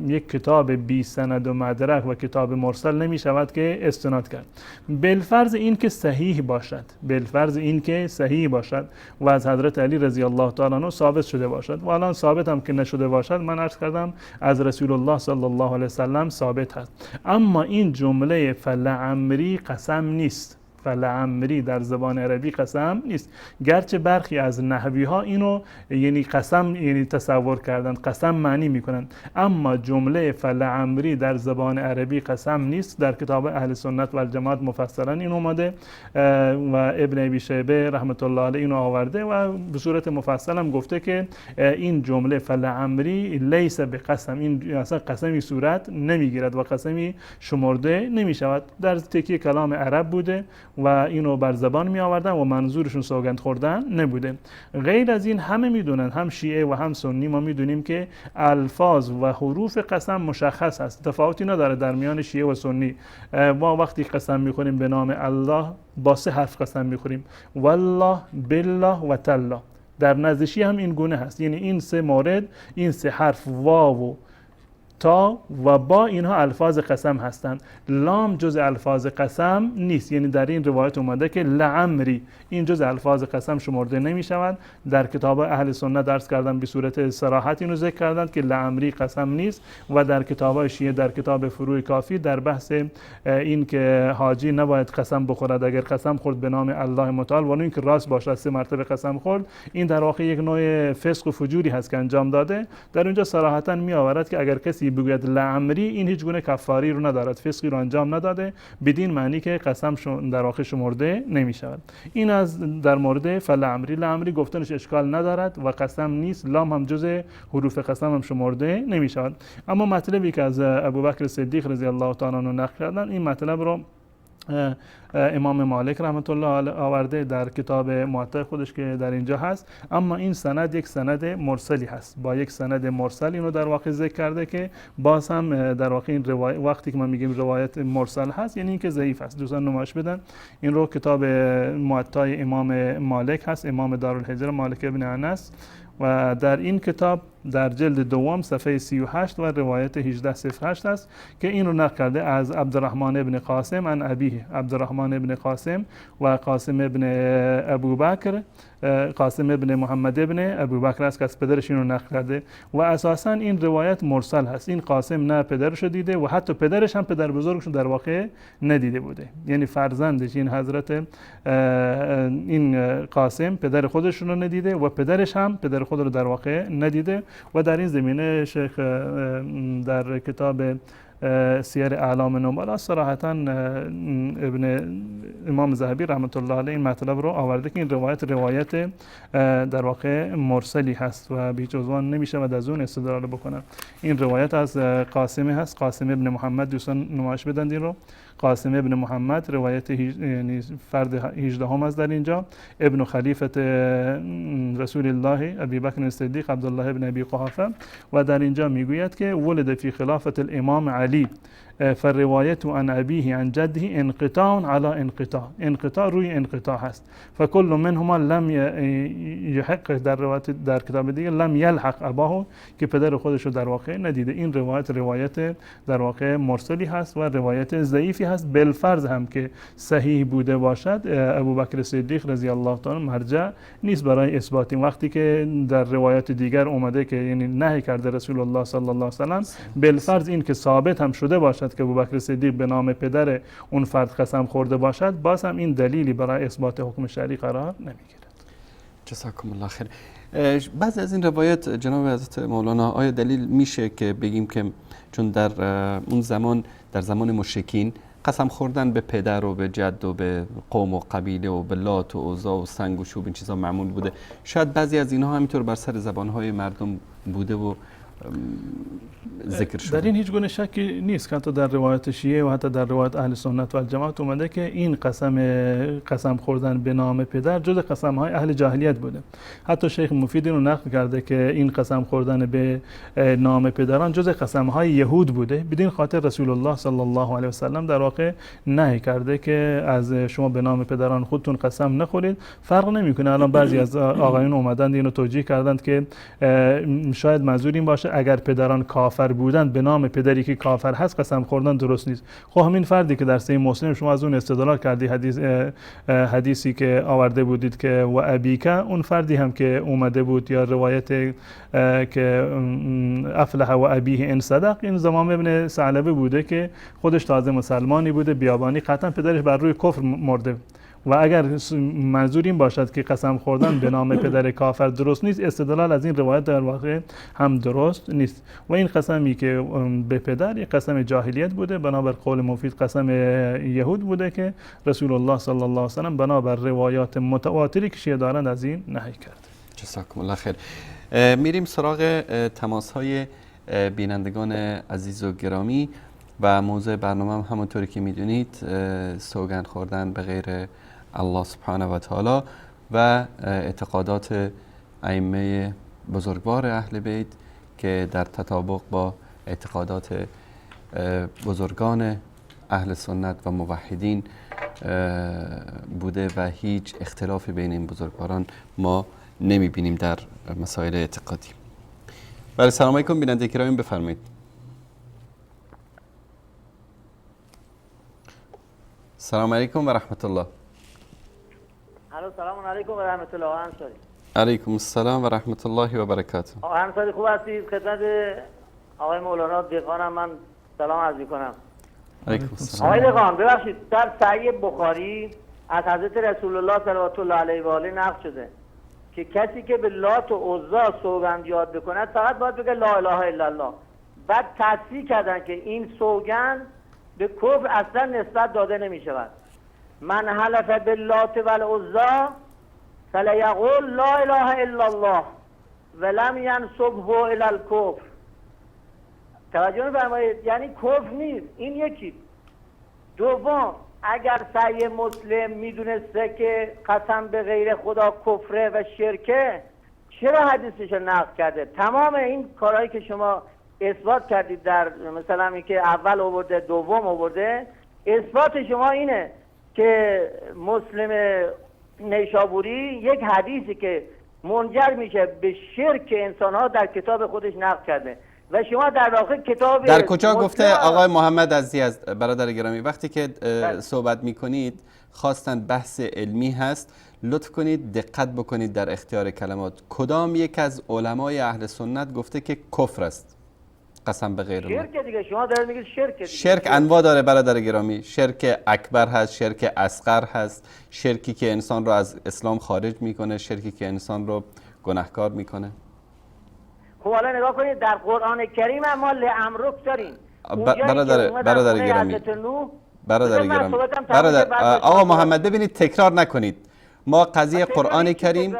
S2: یک کتاب بی سند و مدرک و کتاب مرسل نمی شود که استناد کرد. بالفرض این که صحیح باشد، بالفرض این که صحیح باشد و از حضرت علی رضی الله تعالی عنه ثابت شده باشد، و الان ثابت هم که نشده باشد، من عرض کردم از رسول الله صلی الله علیه و سلم ثابت هست. اما این جمله فلعمری قسم نیست، فلعمری در زبان عربی قسم نیست، گرچه برخی از نحوی ها اینو یعنی قسم یعنی تصور کردند، قسم معنی میکنند، اما جمله فلعمری در زبان عربی قسم نیست. در کتاب اهل سنت و الجماعت مفصلا این اومده و ابن ابی شیبه رحمت الله علیه اینو آورده و به صورت مفصل هم گفته که این جمله فلعمری لیس بقسم، این اصلا قسمی صورت نمیگیرد و قسمی شمرده نمیشود، در تکیه کلام عرب بوده و اینو بر زبان می آوردن و منظورشون سوگند خوردن نبوده. غیر از این همه میدونن، هم شیعه و هم سنی، ما میدونیم که الفاظ و حروف قسم مشخص هست، تفاوتی نداره در میان شیعه و سنی. ما وقتی قسم میخوریم به نام الله با سه حرف قسم میخوریم، والله، بالله و تالله. در نزد شیعه هم این گونه هست، یعنی این سه مورد، این سه حرف واو تا و با، اینها الفاظ قسم هستند. لام جز الفاظ قسم نیست، یعنی در این روایت اومده که لعمری، این جز الفاظ قسم شمرده نمی شود. در کتاب اهل سنت درس کردن به صورت صراحت اینو ذکر کردند که لعمری قسم نیست، و در کتاب شیعه در کتاب فروع کافی در بحث این که حاجی نباید قسم بخورد، اگر قسم خورد به نام الله متعال و این که راست باشد سه مرتبه قسم خورد، این در واقع یک نوع فسق و فجوری هست که انجام داده. در اونجا صراحتا می آورد که اگر کسی بگوید لعمری، این هیچ گونه کفاری رو ندارد، فسقی رو انجام نداده، بدین معنی که قسم در واقع شمرده نمی شود. این از در مورد فلعمری. لعمری گفتنش اشکال ندارد و قسم نیست، لام هم جزء حروف قسم هم شمرده نمی شود. اما مطلبی که از ابوبکر صدیق رضی الله تعالی عنه نقل کردن، این مطلب رو امام مالک رحمت الله آورده در کتاب موطأ خودش که در اینجا هست. اما این سند یک سند مرسلی هست، با یک سند مرسل اینو در واقع ذکر کرده که باز هم در واقع این روایت، وقتی که ما میگیم روایت مرسل هست یعنی اینکه ضعیف است. دوستان نمایش بدن این رو، کتاب موطأ امام مالک هست، امام دارالهجره مالک ابن انس، و در این کتاب در جلد دوم صفحه 38 و روایت 1808 است که این رو نقل کرده از عبدالرحمن ابن قاسم عن ابیه، عبدالرحمن ابن قاسم و قاسم ابن ابوبکر، قاسم ابن محمد ابن ابوبکر است که از پدرش این رو نقل کرده و اساسا این روایت مرسل هست. این قاسم نه پدرش رو دیده و حتی پدرش هم پدر بزرگش در واقع ندیده بوده، یعنی فرزندش این حضرت این قاسم پدر خودش رو ندیده و پدرش هم پدر خود رو در واقع ندیده. و در این زمینه شیخ در کتاب سیر اعلام نبلا صراحتا ابن امام ذهبی رحمت الله علیه این مطلب رو آورده که این روایت روایت در واقع مرسلی هست و به هیچ عنوان نمیشه و از اون استدلال بکنن. این روایت از قاسم هست، قاسم ابن محمد، دوستان نمایش بدن این رو، قاسم ابن محمد روایت یعنی فرد 18 هم است در اینجا، ابن خلیفه رسول الله ابی بکر الصدیق عبدالله ابن ابی قحافه، و در اینجا میگوید که ولد فی خلافت الامام علی فالروایت عن ابیه عن جده انقطاع علی انقطاع، انقطاع روی انقطاع هست، فکل منهما لم یحق، در روایت در کتاب دیگه لم یلحق اباه، که پدر خودش رو در واقع ندیده. این روایت روایت در واقع مرسلی هست و روایت ضعیفی هست. بالفرض هم که صحیح بوده باشد، ابوبکر صدیق رضی الله تعالی مرجع نیست برای اثبات. این وقتی که در روایت دیگر اومده که یعنی نهی کرده رسول الله صلی الله علیه و سلم، بالفرض این که ثابت هم شده باشد که ابوبکر صدیق به نام پدر اون فرد قسم خورده باشد، باز هم این دلیلی برای اثبات حکم شرعی قرار نمیگیرد.
S1: جزاکم الله خیر. بعضی از این روایات جناب حضرت مولانا آیا دلیل میشه که بگیم که چون در اون زمان، در زمان مشرکین، قسم خوردن به پدر و به جد و به قوم و قبیله و به لات و عزا و سنگ و چوب این چیزا معمول بوده، شاید بعضی از اینها همینطور بر سر زبانهای مردم بوده و ذکر شده؟
S2: در این هیچ گونه شکی نیست که حتی در روایت شیعه و حتی در روایت اهل سنت و الجماعت اومده که این قسم خوردن به نام پدر جز قسم های اهل جاهلیت بوده. حتی شیخ مفید اینو نقل کرده که این قسم خوردن به نام پدران جز قسم های یهود بوده. بدین خاطر رسول الله صلی الله علیه و سلم در واقع نهی کرده که از شما به نام پدران خودتون قسم نخورید. فرق نمیکنه، الان بعضی از آقایون اومدند اینو توجیه کردند که شاید منظور این باشه اگر پدران کافر بودند به نام پدری که کافر هست قسم خوردن درست نیست. خب همین فردی که در صحیح مسلم شما از اون استدلال کردی، حدیثی که آورده بودید که و ابیک، اون فردی هم که اومده بود یا روایت که افلح و ابیه ان صدق، این زمام ابن ثعلبه بوده که خودش تازه مسلمانی بوده، بیابانی، قطعا پدرش بر روی کفر مرده. و اگر منظور این باشد که قسم خوردن به نام پدر کافر درست نیست، استدلال از این روایت در واقع هم درست نیست. و این قسمی که به پدر یک قسم جاهلیت بوده، بنابر قول مفید قسم یهود بوده که رسول الله صلی الله علیه و سلم بنابر روایات متواتری که شیعه دارند از این نهی کرد.
S1: جزاکم الله خیر. میریم سراغ تماس های بینندگان عزیز و گرامی و موضوع برنامه هم همونطوری که میدونید سوگند خوردن به غیر الله سبحانه و تعالی و اعتقادات ائمه بزرگوار اهل بیت که در تطابق با اعتقادات بزرگان اهل سنت و موحدین بوده و هیچ اختلافی بین این بزرگواران ما نمیبینیم در مسائل اعتقادی. بله، سلام علیکم بیننده گرامی، بفرمایید. سلام علیکم و رحمت الله.
S13: سلام علیکم و رحمت الله. انصاری.
S1: علیکم السلام و رحمت الله و برکاته.
S13: آقای انصاری خوب هستید؟ خدمت آقای مولانا دهقانم من سلام عرض می‌کنم.
S1: علیکم السلام.
S13: آقای دهقان ببخشید، در صحیح بخاری از حضرت رسول الله صلوات الله علیه و آله نقل شده که کسی که به لات و عزا سوگند یاد بکند فقط باید بگه لا اله الا الله، بعد تصریح کردن که این سوگند به کفر اصلا نسبت داده نمی شود. من حلف باللات والعزی فلیقل لا اله الا الله ولم ینسبه الی الکفر. توجه می‌فرمایید؟ یعنی کفر نیست. این یکی. دوم، اگر صحیح مسلم میدونسته که قسم به غیر خدا کفره و شرکه، چرا حدیثش رو نقل کرده؟ تمام این کارهایی که شما اثبات کردید در مثلا اینکه اول آورده دوم آورده، اثبات شما اینه که مسلم نیشابوری یک حدیثی که منجر میشه به شرک انسانها در کتاب خودش نقل کرده و شما در واقع کتاب
S1: در کجا گفته؟ آقای محمد عزیز برادر گرامی، وقتی که صحبت میکنید خواستن بحث علمی هست، لطف کنید دقت بکنید در اختیار کلمات. کدام یک از علمای اهل سنت گفته که کفر است قسم به غیر الله؟
S13: شرک دیگه، شما دارید میگید شرک دیگه.
S1: شرک انواع داره برادر گرامی. شرک اکبر هست، شرک اصغر هست، شرکی که انسان رو از اسلام خارج میکنه، شرکی که انسان رو گناهکار میکنه.
S13: خب حالا نگاه کنید در قرآن کریم ما لامرک داریم.
S1: برادر گرامی، برادر گرامی، برادر آقا محمد، ببینید تکرار نکنید. ما قضیه قرآن کریم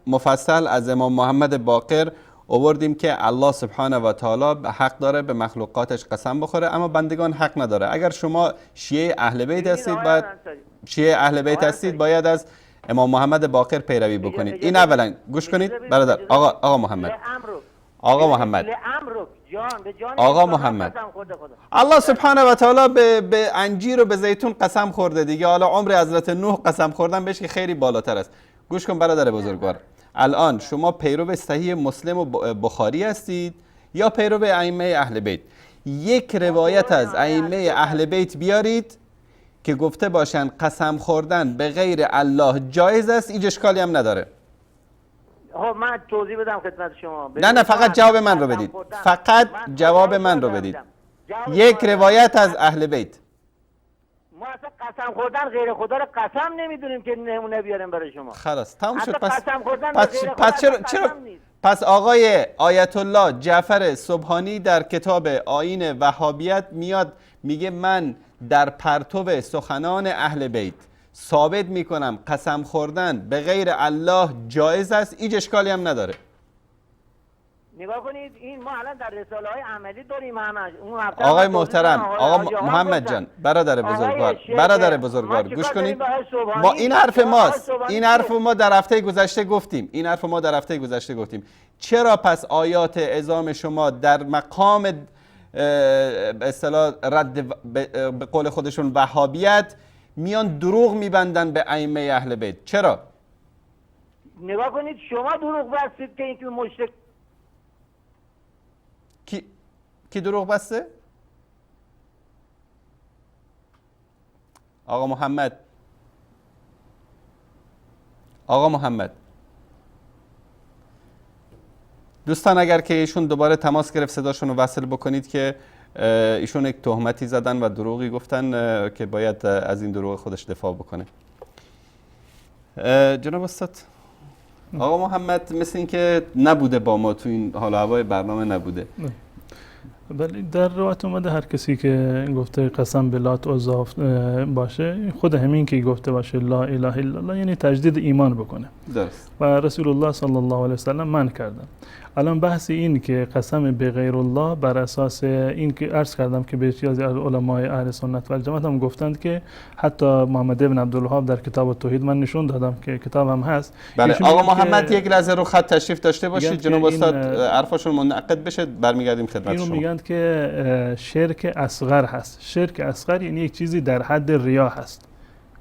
S1: مفصل از امام محمد باقر آوردیم که الله سبحانه و تعالی حق داره به مخلوقاتش قسم بخوره، اما بندگان حق نداره. اگر شما شیعه اهل بیت هستید، باید شیعه اهل بیت هستید، باید از امام محمد باقر پیروی بکنید. این اولا گوش کنید برادر. آقا محمد، آقا محمد، آقا محمد، الله سبحانه و تعالی به انجیر و به زیتون قسم خورده دیگه. حالا عمر حضرت نوح قسم خوردن بهش که خیلی بالاتر است. گوش کن برادر بزرگوار، الان شما پیرو صحیح مسلم و بخاری هستید یا پیرو ائمه اهل بیت؟ یک روایت از ائمه اهل بیت بیارید که گفته باشن قسم خوردن به غیر الله جایز است، هیچ اشکالی هم نداره.
S13: خب من توضیح بدم خدمت شما.
S1: نه فقط جواب من رو بدید. فقط جواب من رو بدید. یک روایت از اهل بیت.
S13: ما اصلا قسم خوردن غیر خدا رو قسم نمیدونیم که نمونه بیاریم برای شما.
S1: خلاص تموم شد. پس
S13: قسم خوردن
S1: پس چرا پس آقای آیت الله جعفر سبحانی در کتاب آیین وهابیت میاد میگه من در پرتو سخنان اهل بیت ثابت میکنم قسم خوردن به غیر الله جایز است، هیچ اشکالی هم نداره.
S13: نگاه کنید این ما الان در رساله های عملی داریم همش.
S1: آقای محترم، آقا محمد جان، برادر بزرگوار، برادر بزرگوار گوش کنید. ما این حرف ماست، این حرف ما در هفته گذشته گفتیم، این حرف ما در هفته گذشته گفتیم. چرا پس آیات عظام شما در مقام به اصطلاح رد به قول خودشون وهابیت میان دروغ میبندن به ائمه اهل بیت؟ چرا؟
S13: نگاه کنید شما دروغ بستید که این مشرک.
S1: کی دروغ بسته؟ آقا محمد، آقا محمد، دوستان اگر که ایشون دوباره تماس گرفت صداشون رو وصل بکنید که ایشون یک تهمتی زدن و دروغی گفتن که باید از این دروغ خودش دفاع بکنه. جناب استاد، آقا محمد مثل این که نبوده با ما تو این حال و هوای برنامه نبوده.
S2: بله، در روایت اومده هر کسی که گفته قسم به لات عزی باشه، خود همین که گفته باشه لا اله الا الله یعنی تجدید ایمان بکنه.
S1: درست.
S2: و رسول الله صلی الله علیه و سلم منع کردن. الان بحث این که قسم به غیر الله بر اساس این که عرض کردم که بسیاری از علمای اهل سنت و جماعت هم گفتند که حتی محمد بن عبدالوهاب در کتاب التوحید من نشون دادم که کتاب هم هست.
S1: بله آقا محمد یک لحظه رو خط تشریف داشته باشید، جناب استاد حرفاشون منعقد بشه برمیگردیم خدمت شما.
S2: اینو میگن که شرک اصغر هست. شرک اصغر یعنی یک چیزی در حد ریا هست.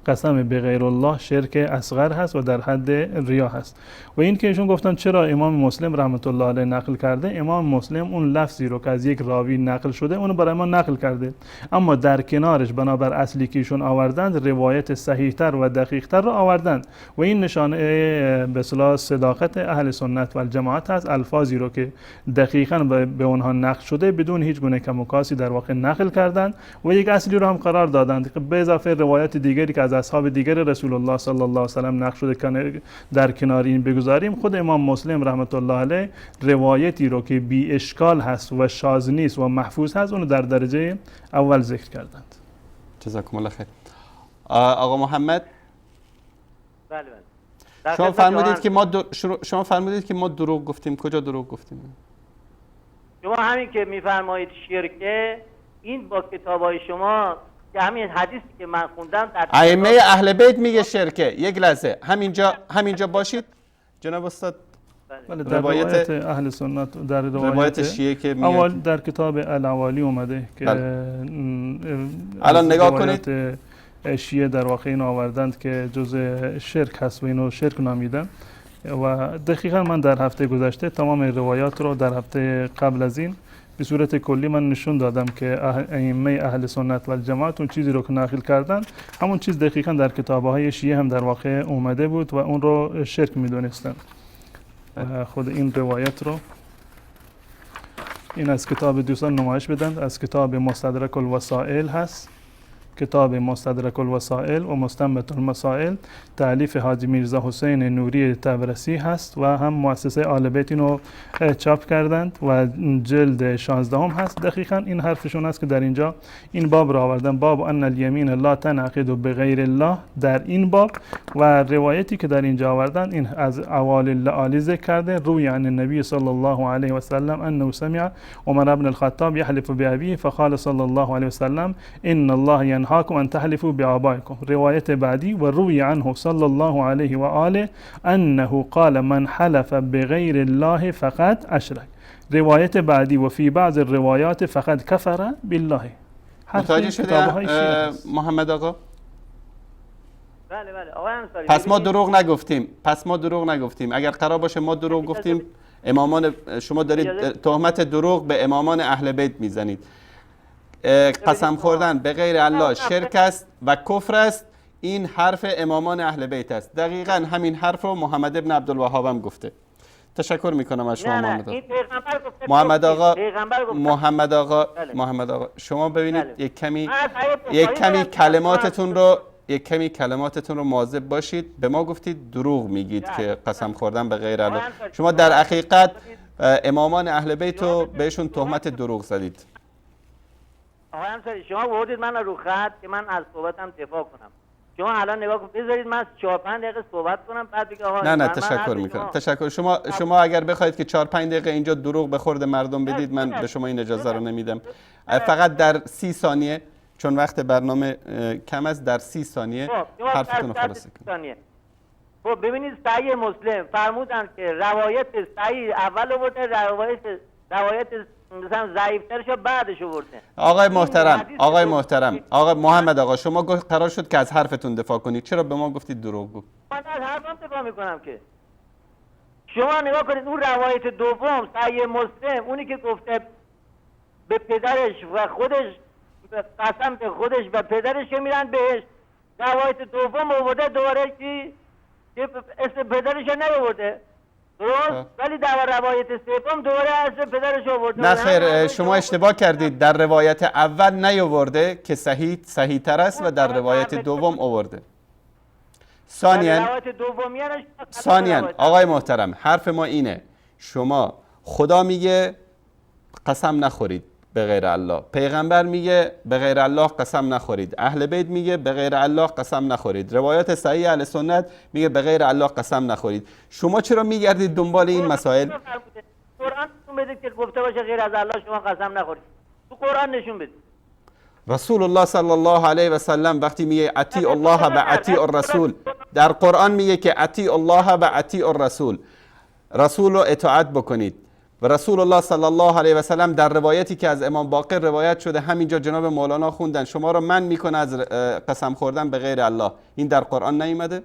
S2: قسم به غیر الله شرک اصغر هست و در حد ریا هست. و این که ایشون گفتن چرا امام مسلم رحمت الله علیه نقل کرده، امام مسلم اون لفظی رو که از یک راوی نقل شده اونو برای ما نقل کرده، اما در کنارش بنابر اصلی که ایشون آوردند روایت صحیح‌تر و دقیق‌تر رو آوردند و این نشانه به اصطلاح صداقت اهل سنت و الجماعت هست. الفاظی رو که دقیقاً به اونها نقل شده بدون هیچ گونه کم و کاسی در واقع نقل کردند و یک اصلی رو هم قرار دادند به اضافه روایت دیگری که از اصحاب دیگر رسول الله صلی الله علیه و سلم نقل شده در کنار این بگذاریم، خود امام مسلم رحمت الله علیه روایتی رو که بی اشکال هست و شاذ نیست و محفوظ هست اونو در درجه اول ذکر کردند.
S1: جزاکم الله خیر. آقا محمد،
S13: بله بله.
S1: شما فرمودید که ما شما فرمودید که ما دروغ گفتیم. کجا دروغ گفتیم؟
S13: شما همین که میفرمایید شرکه، این با کتابای شما که همین حدیثی که من خوندم در
S1: ائمه اهل بیت میگه شرکه. یک لحظه همینجا باشید جناب استاد.
S2: بله، در روایت اهل سنت، در
S1: روایت شیعه که میگه
S2: اول در کتاب العوالی اومده که
S1: الان نگاه کنید،
S2: شیعه در واقع اینو آوردند که جزء شرک هست و اینو شرک نامیدن. و دقیقا من در هفته گذشته تمام روایات رو در هفته قبل از این به صورت کلی من نشون دادم که ائمه اهل سنت و الجماعت اون چیزی رو که نقل کردن همون چیز دقیقا در کتاب‌های شیعه هم در واقع اومده بود و اون رو شرک میدونستن. و خود این روایت رو این از کتاب دوستان نمایش بدن، از کتاب مستدرک الوسائل هست، کتاب مستدرک الوسائل و مستنبط المسائل تألیف حاجی میرزا حسین نوری طبرسی هست و هم مؤسسه آل بیت اینو چاپ کردند و جلد 16 هست. دقیقاً این حرفشون است که در اینجا این باب را آوردن، باب ان الیمین لا تنعقد بغیر الله، در این باب و روایتی که در اینجا آوردن این از اوالی اللآلی ذکر کرده، روی عن النبی صلی الله علیه و سلم انه سمع عمر بن الخطاب یحلف بأبیه فقال صلی الله علیه و سلم ان الله ینهاکم ان تحلفوا بآبائکم. روایت بعدی و روی عنه صلی الله علیه و آله انه قال من حلف بغیر الله فقد اشرک. روایت بعدی و فی بعض الروایات فقد کفر بالله.
S1: متوجه شده محمد آقا؟
S13: بله بله آقای انصاری،
S1: پس ما دروغ نگفتیم. پس ما دروغ نگفتیم. اگر قرار باشه ما دروغ گفتیم، امامان شما دارید تهمت دروغ به امامان اهل بیت میزنید. قسم خوردن به غیر الله شرک است و کفر است. این حرف امامان اهل بیت است. دقیقاً همین حرف رو محمد ابن عبدالوهاب هم گفته. تشکر میکنم از شما محمد آقا. محمد آقا، محمد آقا، محمد آقا، شما ببینید یک کمی کلماتتون رو کلماتتون رو مواظب باشید. به ما گفتید دروغ میگید که قسم خوردن به غیر الله. شما در حقیقت امامان اهل بیت رو بهشون تهمت دروغ زدید.
S13: آقای انصاری، شما بردید من رو خط که من از صحبتم دفاع کنم. شما الان نگاه کن، بذارید من 4 5 دقیقه صحبت کنم بعد بگید آقا.
S1: نه تشکر میکنم. تشکر. شما اگر بخواید که 4 5 دقیقه اینجا دروغ به خورد مردم بدید، من به شما این اجازه رو نمیدم. فقط در 30 ثانیه، چون وقت برنامه کم است، در 30 ثانیه حرفتون رو خلاصه کنید.
S13: خب ببینید، صحیح مسلم فرمودن که روایت صحیح اول آورده، روایت مثلا ضعیف‌ترش بعدش آورده.
S1: آقای محترم، آقای محترم، آقای محمد آقا، شما قرار شد که از حرفتون دفاع کنید، چرا به ما گفتید دروغگو؟
S13: من از حرفم دفاع میکنم که شما نگاه کنید اون روایت دوم صحیح مسلم، اونی که گفته به پدرش و خودش قسم به خودش و پدرش که میرن بهش، روایت دوم آورده دوباره که اسم پدرش نیاورده، درست؟ ولی در روایت سوم دوباره اسم پدرش آورده.
S1: نه خیر، شما اشتباه کردید. در روایت اول نیاورده که صحیح تر است و در روایت دوم آورده. ثانیاً آقای محترم، حرف ما اینه، شما خدا میگه قسم نخورید به غیر الله، پیغمبر میگه به غیر الله قسم نخورید، اهل بیت میگه به غیر الله قسم نخورید، روایات صحیح اهل سنت میگه به غیر الله قسم نخورید. شما چرا میگردید دنبال این مسائل؟
S13: قرآن نشون بده که گفته باشه غیر از الله شما قسم نخورید. تو قرآن نشون بده.
S1: رسول الله صلی الله علیه و سلم وقتی میگه اطیع الله و اطیع الرسول، در قرآن میگه که اطیع الله و اطیع الرسول، رسول رو اطاعت بکنید. و رسول الله صلی الله علیه و سلم در روایتی که از امام باقر روایت شده، همینجا جناب مولانا خوندن، شما رو من میکنه از قسم خوردن به غیر الله. این در قرآن نیومده؟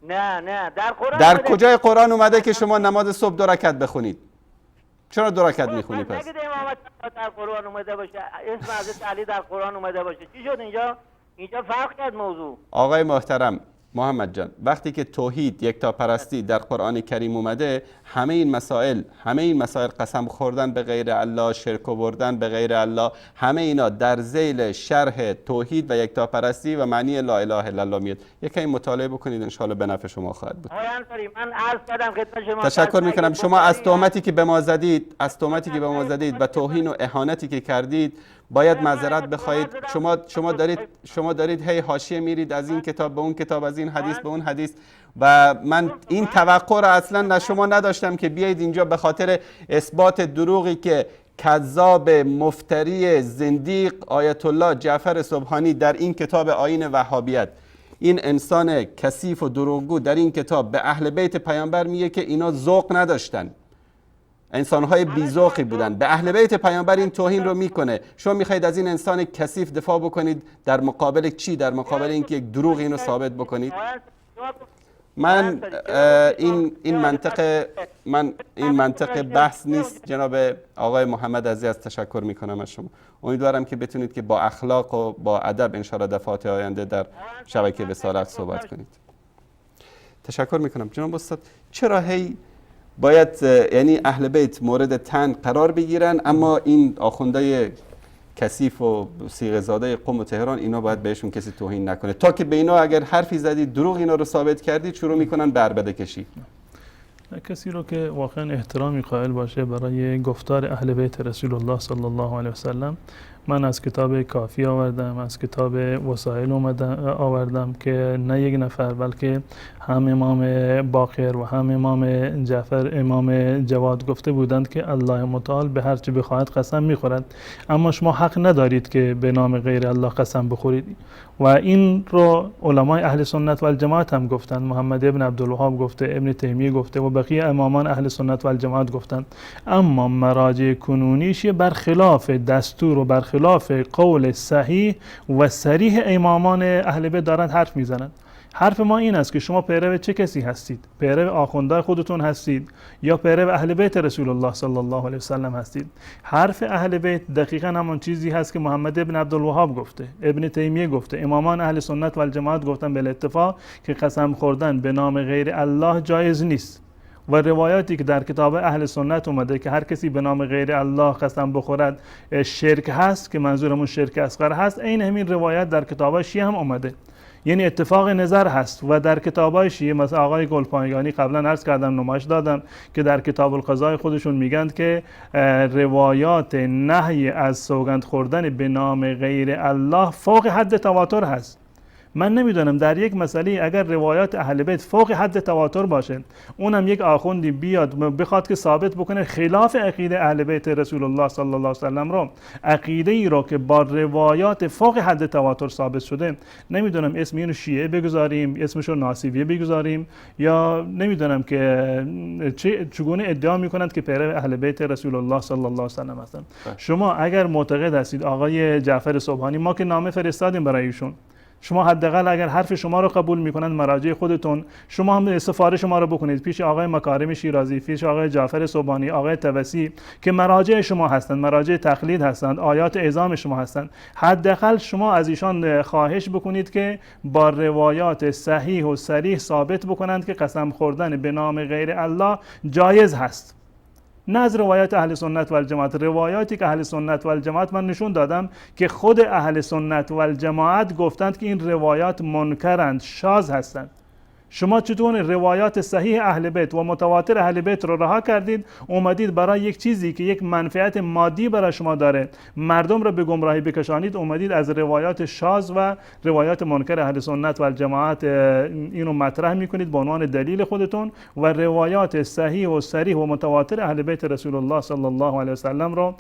S13: نه در قرآن.
S1: در کجای قرآن اومده که شما نماز صبح 2 رکعت بخونید؟ چرا 2 رکعت میخونی پس؟
S13: نگید امامت در قرآن اومده باشه، اسم حضرت علی در قرآن اومده باشه. چی شد اینجا؟ اینجا فرق کرد موضوع.
S1: آقای محترم، محمد جان، وقتی که توحید، یکتاپرستی در قرآن کریم اومده، همه این مسائل قسم خوردن به غیر الله، شرک آوردن به غیر الله، همه اینا در ذیل شرح توحید و یکتاپرستی و معنی لا اله الا الله میاد. یکی مطالعه بکنید ان شاء الله به نفع شما خواهد بود.
S13: آقای انصاری، من عرض کردم خدمت شما.
S1: تشکر میکنم. شما از تهمتی که به ما زدید، و توهین و اهانتی که کردید باید معذرت بخواهید. شما دارید هی حاشیه میرید از این کتاب به اون کتاب، از این حدیث به اون حدیث، و من این توقع را اصلا از شما نداشتم که بیایید اینجا به خاطر اثبات دروغی که کذاب مفتری زندیق آیت الله جعفر سبحانی در این کتاب آیین وهابیت، این انسان کثیف و دروغگو در این کتاب به اهل بیت پیامبر میگه که اینا ذوق نداشتن، انسان‌های بی‌ذوقی بودن. به اهل بیت پیامبر این توهین رو میکنه. شما میخواید از این انسان کثیف دفاع بکنید در مقابل چی؟ در مقابل اینکه یک دروغ اینو ثابت بکنید؟ من این منطق، من این منطق بحث نیست. جناب آقای محمد عزیز، تشکر میکنم از شما. امیدوارم که بتونید که با اخلاق و با ادب انشاءالله دفعات آینده در شبکه وصالت صحبت کنید. تشکر میکنم. جناب استاد، چرا هی باید یعنی اهل بیت مورد طعن قرار بگیرن، اما این آخوندهای کثیف و صیغه زاده قم و تهران اینا باید بهشون کسی توهین نکنه، تا که به اینا اگر حرفی زدید، دروغ اینا رو ثابت کردید، شروع میکنن بربده کشی؟
S2: کسی رو که واقعا احترامی قائل باشه برای گفتار اهل بیت رسول الله صلی الله علیه و سلم، من از کتاب کافی آوردم، از کتاب وسائل آوردم که نه یک نفر بلکه هم امام باقر و هم امام جعفر، امام جواد گفته بودند که الله متعال به هر چه بخواهد قسم میخورد، اما شما حق ندارید که به نام غیر الله قسم بخورید. و این رو علمای اهل سنت و الجماعت هم گفتند، محمد ابن عبدالوهاب گفته، ابن تیمیه گفته و بقیه امامان اهل سنت و الجماعت گفتند. اما مراجع کنونیش برخلاف دستور و برخلاف قول صحیح و صریح امامان اهل بیت دارند حرف میزنند. حرف ما این است که شما پیرو چه کسی هستید؟ پیرو آخوندهای خودتون هستید یا پیرو اهل بیت رسول الله صلی الله علیه و سلم هستید؟ حرف اهل بیت دقیقاً همان چیزی هست که محمد ابن عبدالوهاب گفته، ابن تیمیه گفته، امامان اهل سنت و الجماعت گفتن به اتفاق که قسم خوردن به نام غیر الله جایز نیست. و روایاتی که در کتاب اهل سنت اومده که هر کسی به نام غیر الله قسم بخورد شرک هست، که منظورمون شرک اصغر هست، عین همین روایت در کتاب شیعه هم اومده. یعنی اتفاق نظر هست و در کتاب‌های شیعه، مثلا آقای گلپایگانی قبلا عرض کردم، نمایش دادم که در کتاب القضای خودشون میگن که روایات نهی از سوگند خوردن به نام غیر الله فوق حد تواتر هست. من نمیدونم در یک مسئله اگر روایات اهل بیت فوق حد تواتر باشه، اونم یک آخوندی بیاد بخواد که ثابت بکنه خلاف عقیده اهل بیت رسول الله صلی الله علیه و سلم رو، عقیده ای رو که با روایات فوق حد تواتر ثابت شده، نمیدونم اسم اینو شیعه بگذاریم، اسمشو ناصبیه بگذاریم، یا نمیدونم که چگونه ادعا میکنند که پیرو اهل بیت رسول الله صلی الله علیه و سلم هستند. شما اگر معتقد هستید آقای جعفر سبحانی، ما که نامه فرستادیم برای ایشون، شما حداقل اگر حرف شما رو قبول میکنن مراجع خودتون، شما هم سفارش ما رو بکنید پیش آقای مکارم شیرازی، پیش آقای جعفر سبحانی، آقای توسی که مراجع شما هستند، مراجع تقلید هستند، آیات اعظام شما هستند، حداقل شما از ایشان خواهش بکنید که با روایات صحیح و صریح ثابت بکنند که قسم خوردن به نام غیر الله جایز هست. نه از روایات اهل سنت و الجماعت، روایاتی که اهل سنت و الجماعت من نشون دادم که خود اهل سنت و الجماعت گفتند که این روایات منکرند، شاذ هستند. شما چطور روایات صحیح اهل بیت و متواتر اهل بیت رو رها کردید، اومدید برای یک چیزی که یک منفعت مادی برای شما داره مردم رو به گمراهی بکشانید، اومدید از روایات شاذ و روایات منکر اهل سنت و الجماعت اینو مطرح میکنید به عنوان دلیل خودتون و روایات صحیح و صریح و متواتر اهل بیت رسول الله صلی الله علیه و سلم رو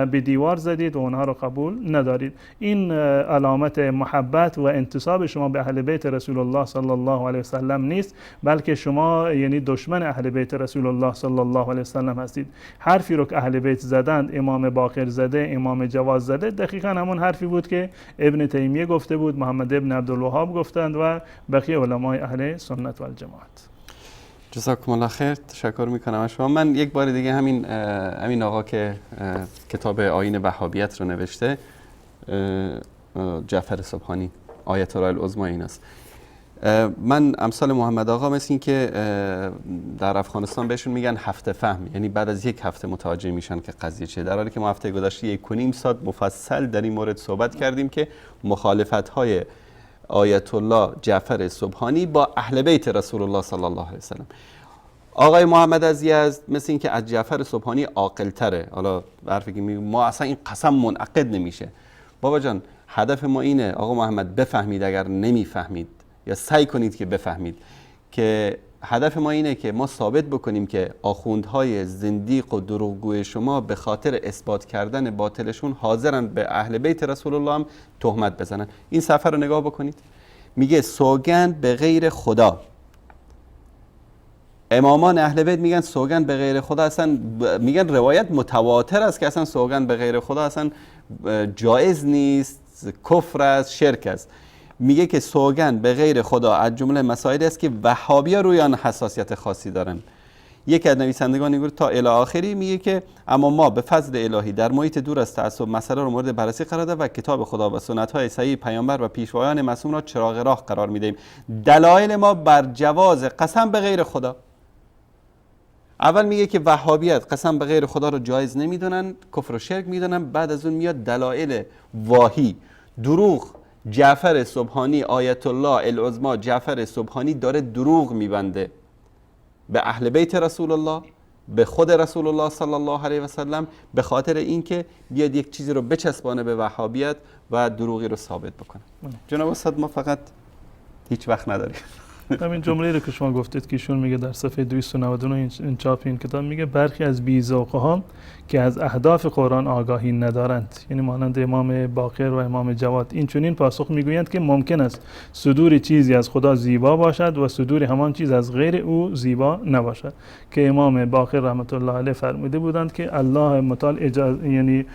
S2: به دیوار زدید و اونها رو قبول ندارید. این علامت محبت و انتساب شما به اهل بیت رسول الله صلی الله علیه و سلم نیست، بلکه شما یعنی دشمن اهل بیت رسول الله صلی الله علیه و سلم هستید. حرفی رو که اهل بیت زدند، امام باقر زده، امام جواد زده، دقیقاً همون حرفی بود که ابن تیمیه گفته بود، محمد ابن عبدالوهاب گفتند و بقیه علمای اهل سنت و الجماعت.
S1: جزاکم الله خیر. تشکر میکنم از شما. من یک بار دیگه همین آقا که کتاب آیین وهابیت رو نوشته، جعفر سبحانی، آیت الله العظمی این است، من امثال محمد آقا مثل این که در افغانستان بهشون میگن هفته فهم، یعنی بعد از یک هفته متوجه میشن که قضیه چیه، در حالی که ما هفته گذشته 1.5 ساعت مفصل در این مورد صحبت کردیم که مخالفت های آیت الله جعفر سبحانی با اهل بیت رسول الله صلی الله علیه وسلم. آقای محمد از یزد مثل این که از جعفر سبحانی عاقل‌تره. حالا حرفی که ما اصلا این قسم منعقد نمیشه. بابا جان هدف ما اینه آقا محمد بفهمید، اگر نمیفهمید یا سعی کنید که بفهمید که هدف ما اینه که ما ثابت بکنیم که آخوندهای زندیق و دروغگوی شما به خاطر اثبات کردن باطلشون حاضرن به اهل بیت رسول الله هم تهمت بزنن. این صفحه رو نگاه بکنید، میگه سوگند به غیر خدا. امامان اهل بیت میگن سوگند به غیر خدا اصلا، میگن روایت متواتر است که اصلا سوگند به غیر خدا اصلا جایز نیست، کفر است، شرک است. میگه که سوگند به غیر خدا از جمله مسائلی است که وهابیا روی آن حساسیت خاصی دارن. یکی از نویسندگان میگه تا الی آخری، میگه که اما ما به فضل الهی در محیط دور از تعصب مسئله رو مورد بررسی قرار داده و کتاب خدا و سنت‌های صحیح پیامبر و پیشوایان معصوم را چراغ راه قرار میدهیم. دلایل ما بر جواز قسم به غیر خدا. اول میگه که وهابیت قسم به غیر خدا رو جایز نمیدونن، کفر و شرک میدونن. بعد از اون میاد دلایل واهی، دروغ. جعفر سبحانی، آیت الله العظما جعفر سبحانی داره دروغ میبنده به اهل بیت رسول الله، به خود رسول الله صلی الله علیه و سلم، به خاطر اینکه بیاد یک چیزی رو بچسبانه به وهابیت و دروغی رو ثابت بکنه. جناب استاد ما فقط هیچ وقت نداریم.
S2: همین جمله رو که شما گفتید که ایشون میگه در صفحه 299 این چاپ این کتاب میگه برخی از بی‌ذوق‌ها که از اهداف قرآن آگاهی ندارند، یعنی مانند امام باقر و امام جواد، این چنین پاسخ میگویند که ممکن است صدور چیزی از خدا زیبا باشد و صدور همان چیز از غیر او زیبا نباشد، که امام باقر رحمت الله علیه فرموده بودند که الله متعال اجازه، یعنی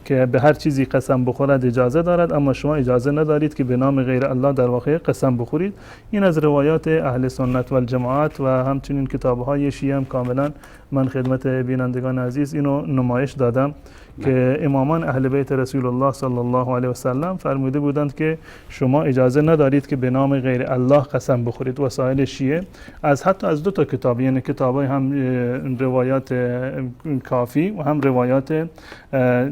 S2: که به هر چیزی قسم بخورد اجازه دارد، اما شما اجازه ندارید که به نام غیر الله در واقع قسم بخورید. این از روایات اهل سنت و الجماعت و همچنین کتاب‌های شیعه هم کاملا من خدمت بینندگان عزیز اینو نمایش دادم که امامان اهل بیت رسول الله صلی الله علیه و سلم فرموده بودند که شما اجازه ندارید که به نام غیر الله قسم بخورید. وسایل شیعه از حتی از دو تا کتاب، یعنی کتاب‌های هم روایات کافی و هم روایات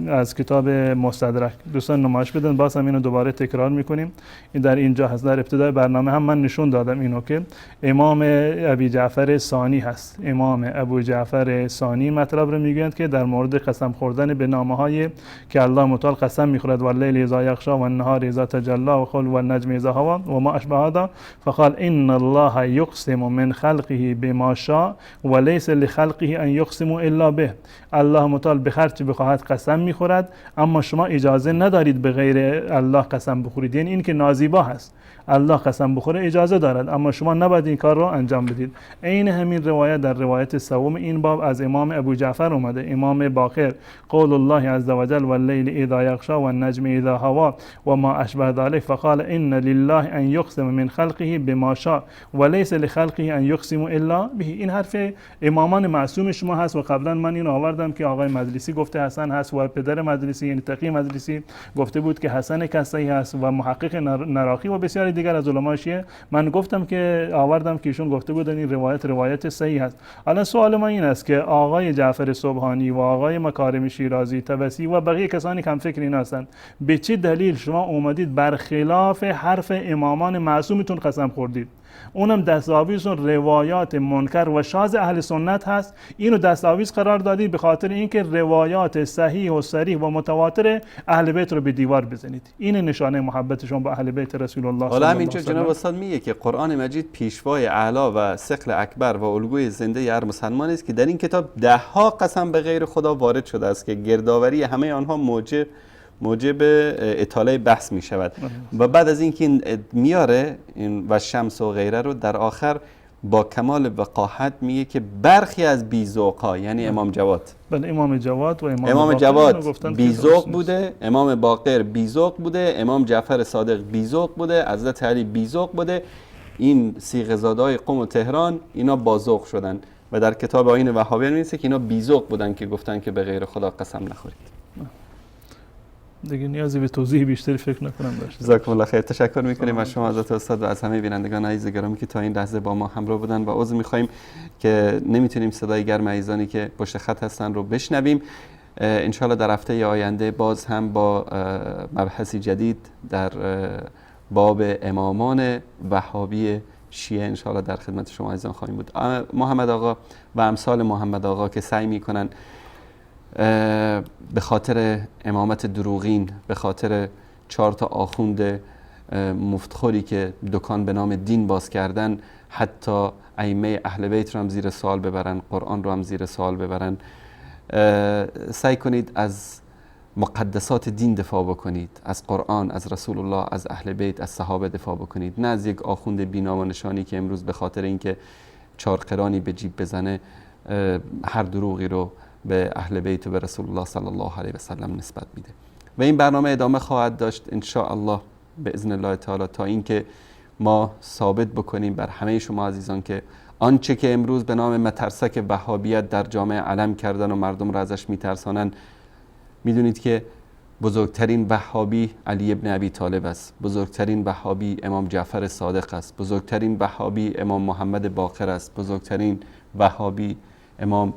S2: از کتاب مستدرک، دوستان نمایش بدن. باز هم اینو دوباره تکرار میکنیم، این در اینجا هست. در ابتدای برنامه هم من نشون دادم اینو که امام ابی جعفر ثانی هست. امام ابو جعفر ثانی مطلب رو میگویند که در مورد قسم خوردن به نامه‌های که الله متعال قسم میخورد، واللیل اذا یغشا و النهار اذا تجلا و قل والنجم اذا هوا و ما اشبه هذا، فقال ان الله یقسم من خلقه بما شاء وليس لخلقه ان یقسم الا به. الله متعال به هر چه بخواهد قسم میخورد، اما شما اجازه ندارید به غیر الله قسم بخورید. یعنی این که نازیبا هست، الله قسم بخوره اجازه دارد، اما شما نباید این کار رو انجام بدید. عین همین روایت در روایت سوم این باب از امام ابو جعفر اومده، امام باقر، قول الله عز وجل واللیل اذا یغشا والنجم اذا هوا و ما اشبه ذلك، فقال ان لله ان یقسم من خلقه بما شاء وليس لخلقه ان یقسم الا به. این حرف امامان معصوم شما هست و قبلا من اینو آوردم که آقای مجلسی گفته حسن هست و پدر مجلسی یعنی تقی مجلسی گفته بود که حسن کسایی هست و محقق نراقی و بسیاری دیگر از علمای شیعه. من گفتم که آوردم که ایشون گفته بودن این روایت روایت صحیح هست. الان سوال ما این است که آقای جعفر سبحانی و آقای مکارم شیرازی طبسی و بقیه کسانی که هم فکر اینا هستند، به چه دلیل شما اومدید برخلاف حرف امامان معصومتون قسم خوردید؟ اونم دستاویزتون روایات منکر و شاذ اهل سنت هست، اینو دستاویز قرار دادید به خاطر اینکه روایات صحیح و صریح و متواتر اهل بیت رو به دیوار بزنید. این نشانه محبت شما با اهل بیت رسول الله صلی الله علیه و
S1: اینجا جناب استاد میگه که قرآن مجید پیشوای اعلی و ثقل اکبر و الگوی زنده هر مسلمان است که در این کتاب ده ها قسم به غیر خدا وارد شده است که گردآوری همه آنها موجب اطاله بحث می شود. و بعد از اینکه این میاره این و شمس و غیره رو در آخر با کمال وقاحت میگه که برخی از بی‌ذوق‌ها، یعنی امام جواد،
S2: بله امام جواد و
S1: امام جواد بی‌ذوق بوده، امام باقر بی‌ذوق بوده، امام جعفر صادق بی‌ذوق بوده، حضرت علی بی‌ذوق بوده، این صیغه‌زاده‌های قم و تهران اینا با ذوق شدن و در کتاب آیین وهابی می‌نویسه که اینا بی‌ذوق بودن که گفتن که به غیر خدا قسم نخورید.
S2: دیگه نیازی به توضیح بیشتری فکر نکنم داشته.
S1: جزاکم الله خیر. تشکر میکنیم از شما حضرت استاد و از همه بینندگان عزیز گرامی که تا این لحظه با ما همراه بودن و عذر میخوایم که نمیتونیم صدای گرم عزیزانی که پشت خط هستن رو بشنویم. انشالله در هفته آینده باز هم با مبحثی جدید در باب امامان وهابی شیعه انشالله در خدمت شما عزیزان خواهیم بود. محمد آقا و امثال محمد آقا که سعی میکنن به خاطر امامت دروغین، به خاطر 4 تا آخوند مفتخوری که دکان به نام دین باز کردن، حتی ائمه اهل بیت رو هم زیر سوال ببرن، قرآن رو هم زیر سوال ببرن، سعی کنید از مقدسات دین دفاع بکنید، از قرآن، از رسول الله، از اهل بیت، از صحابه دفاع بکنید، نه از یک آخوند بی‌نام و نشانی که امروز به خاطر اینکه 4 قرانی به جیب بزنه هر دروغی رو به اهل بیت و به رسول الله صلی الله علیه و سلم نسبت میده. و این برنامه ادامه خواهد داشت ان شاء الله باذن الله تعالی تا اینکه ما ثابت بکنیم بر همه شما عزیزان که آنچه که امروز به نام مترسک وهابیت در جامعه علم کردن و مردم را ازش میترسانن، میدونید که بزرگترین وهابی علی ابن ابی طالب است، بزرگترین وهابی امام جعفر صادق است، بزرگترین وهابی امام محمد باقر است، بزرگترین وهابی امام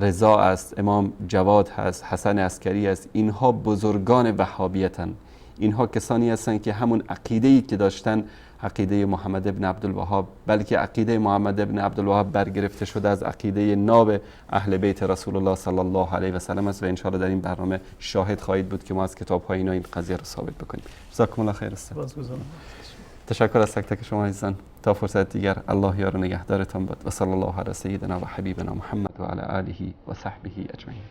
S1: رضا است، امام جواد هست، حسن عسکری است. اینها بزرگان وهابیتن. اینها کسانی هستند که همون عقیده‌ای که داشتن، عقیده محمد ابن عبدالوهاب، بلکه عقیده محمد ابن عبدالوهاب برگرفته شده از عقیده ناب اهل بیت رسول الله صلی الله علیه و سلم است و انشاءالله در این برنامه شاهد خواهید بود که ما از کتاب‌های اینا این قضیه رو ثابت بکنیم. جزاکم الله خیر است. تشکر از تک تک شما عزیزان. تا فرصت دیگر الله یار و نگهدارتان باد و صلی الله علی سیدنا و حبیبنا محمد و علی آله و صحبه اجمعین.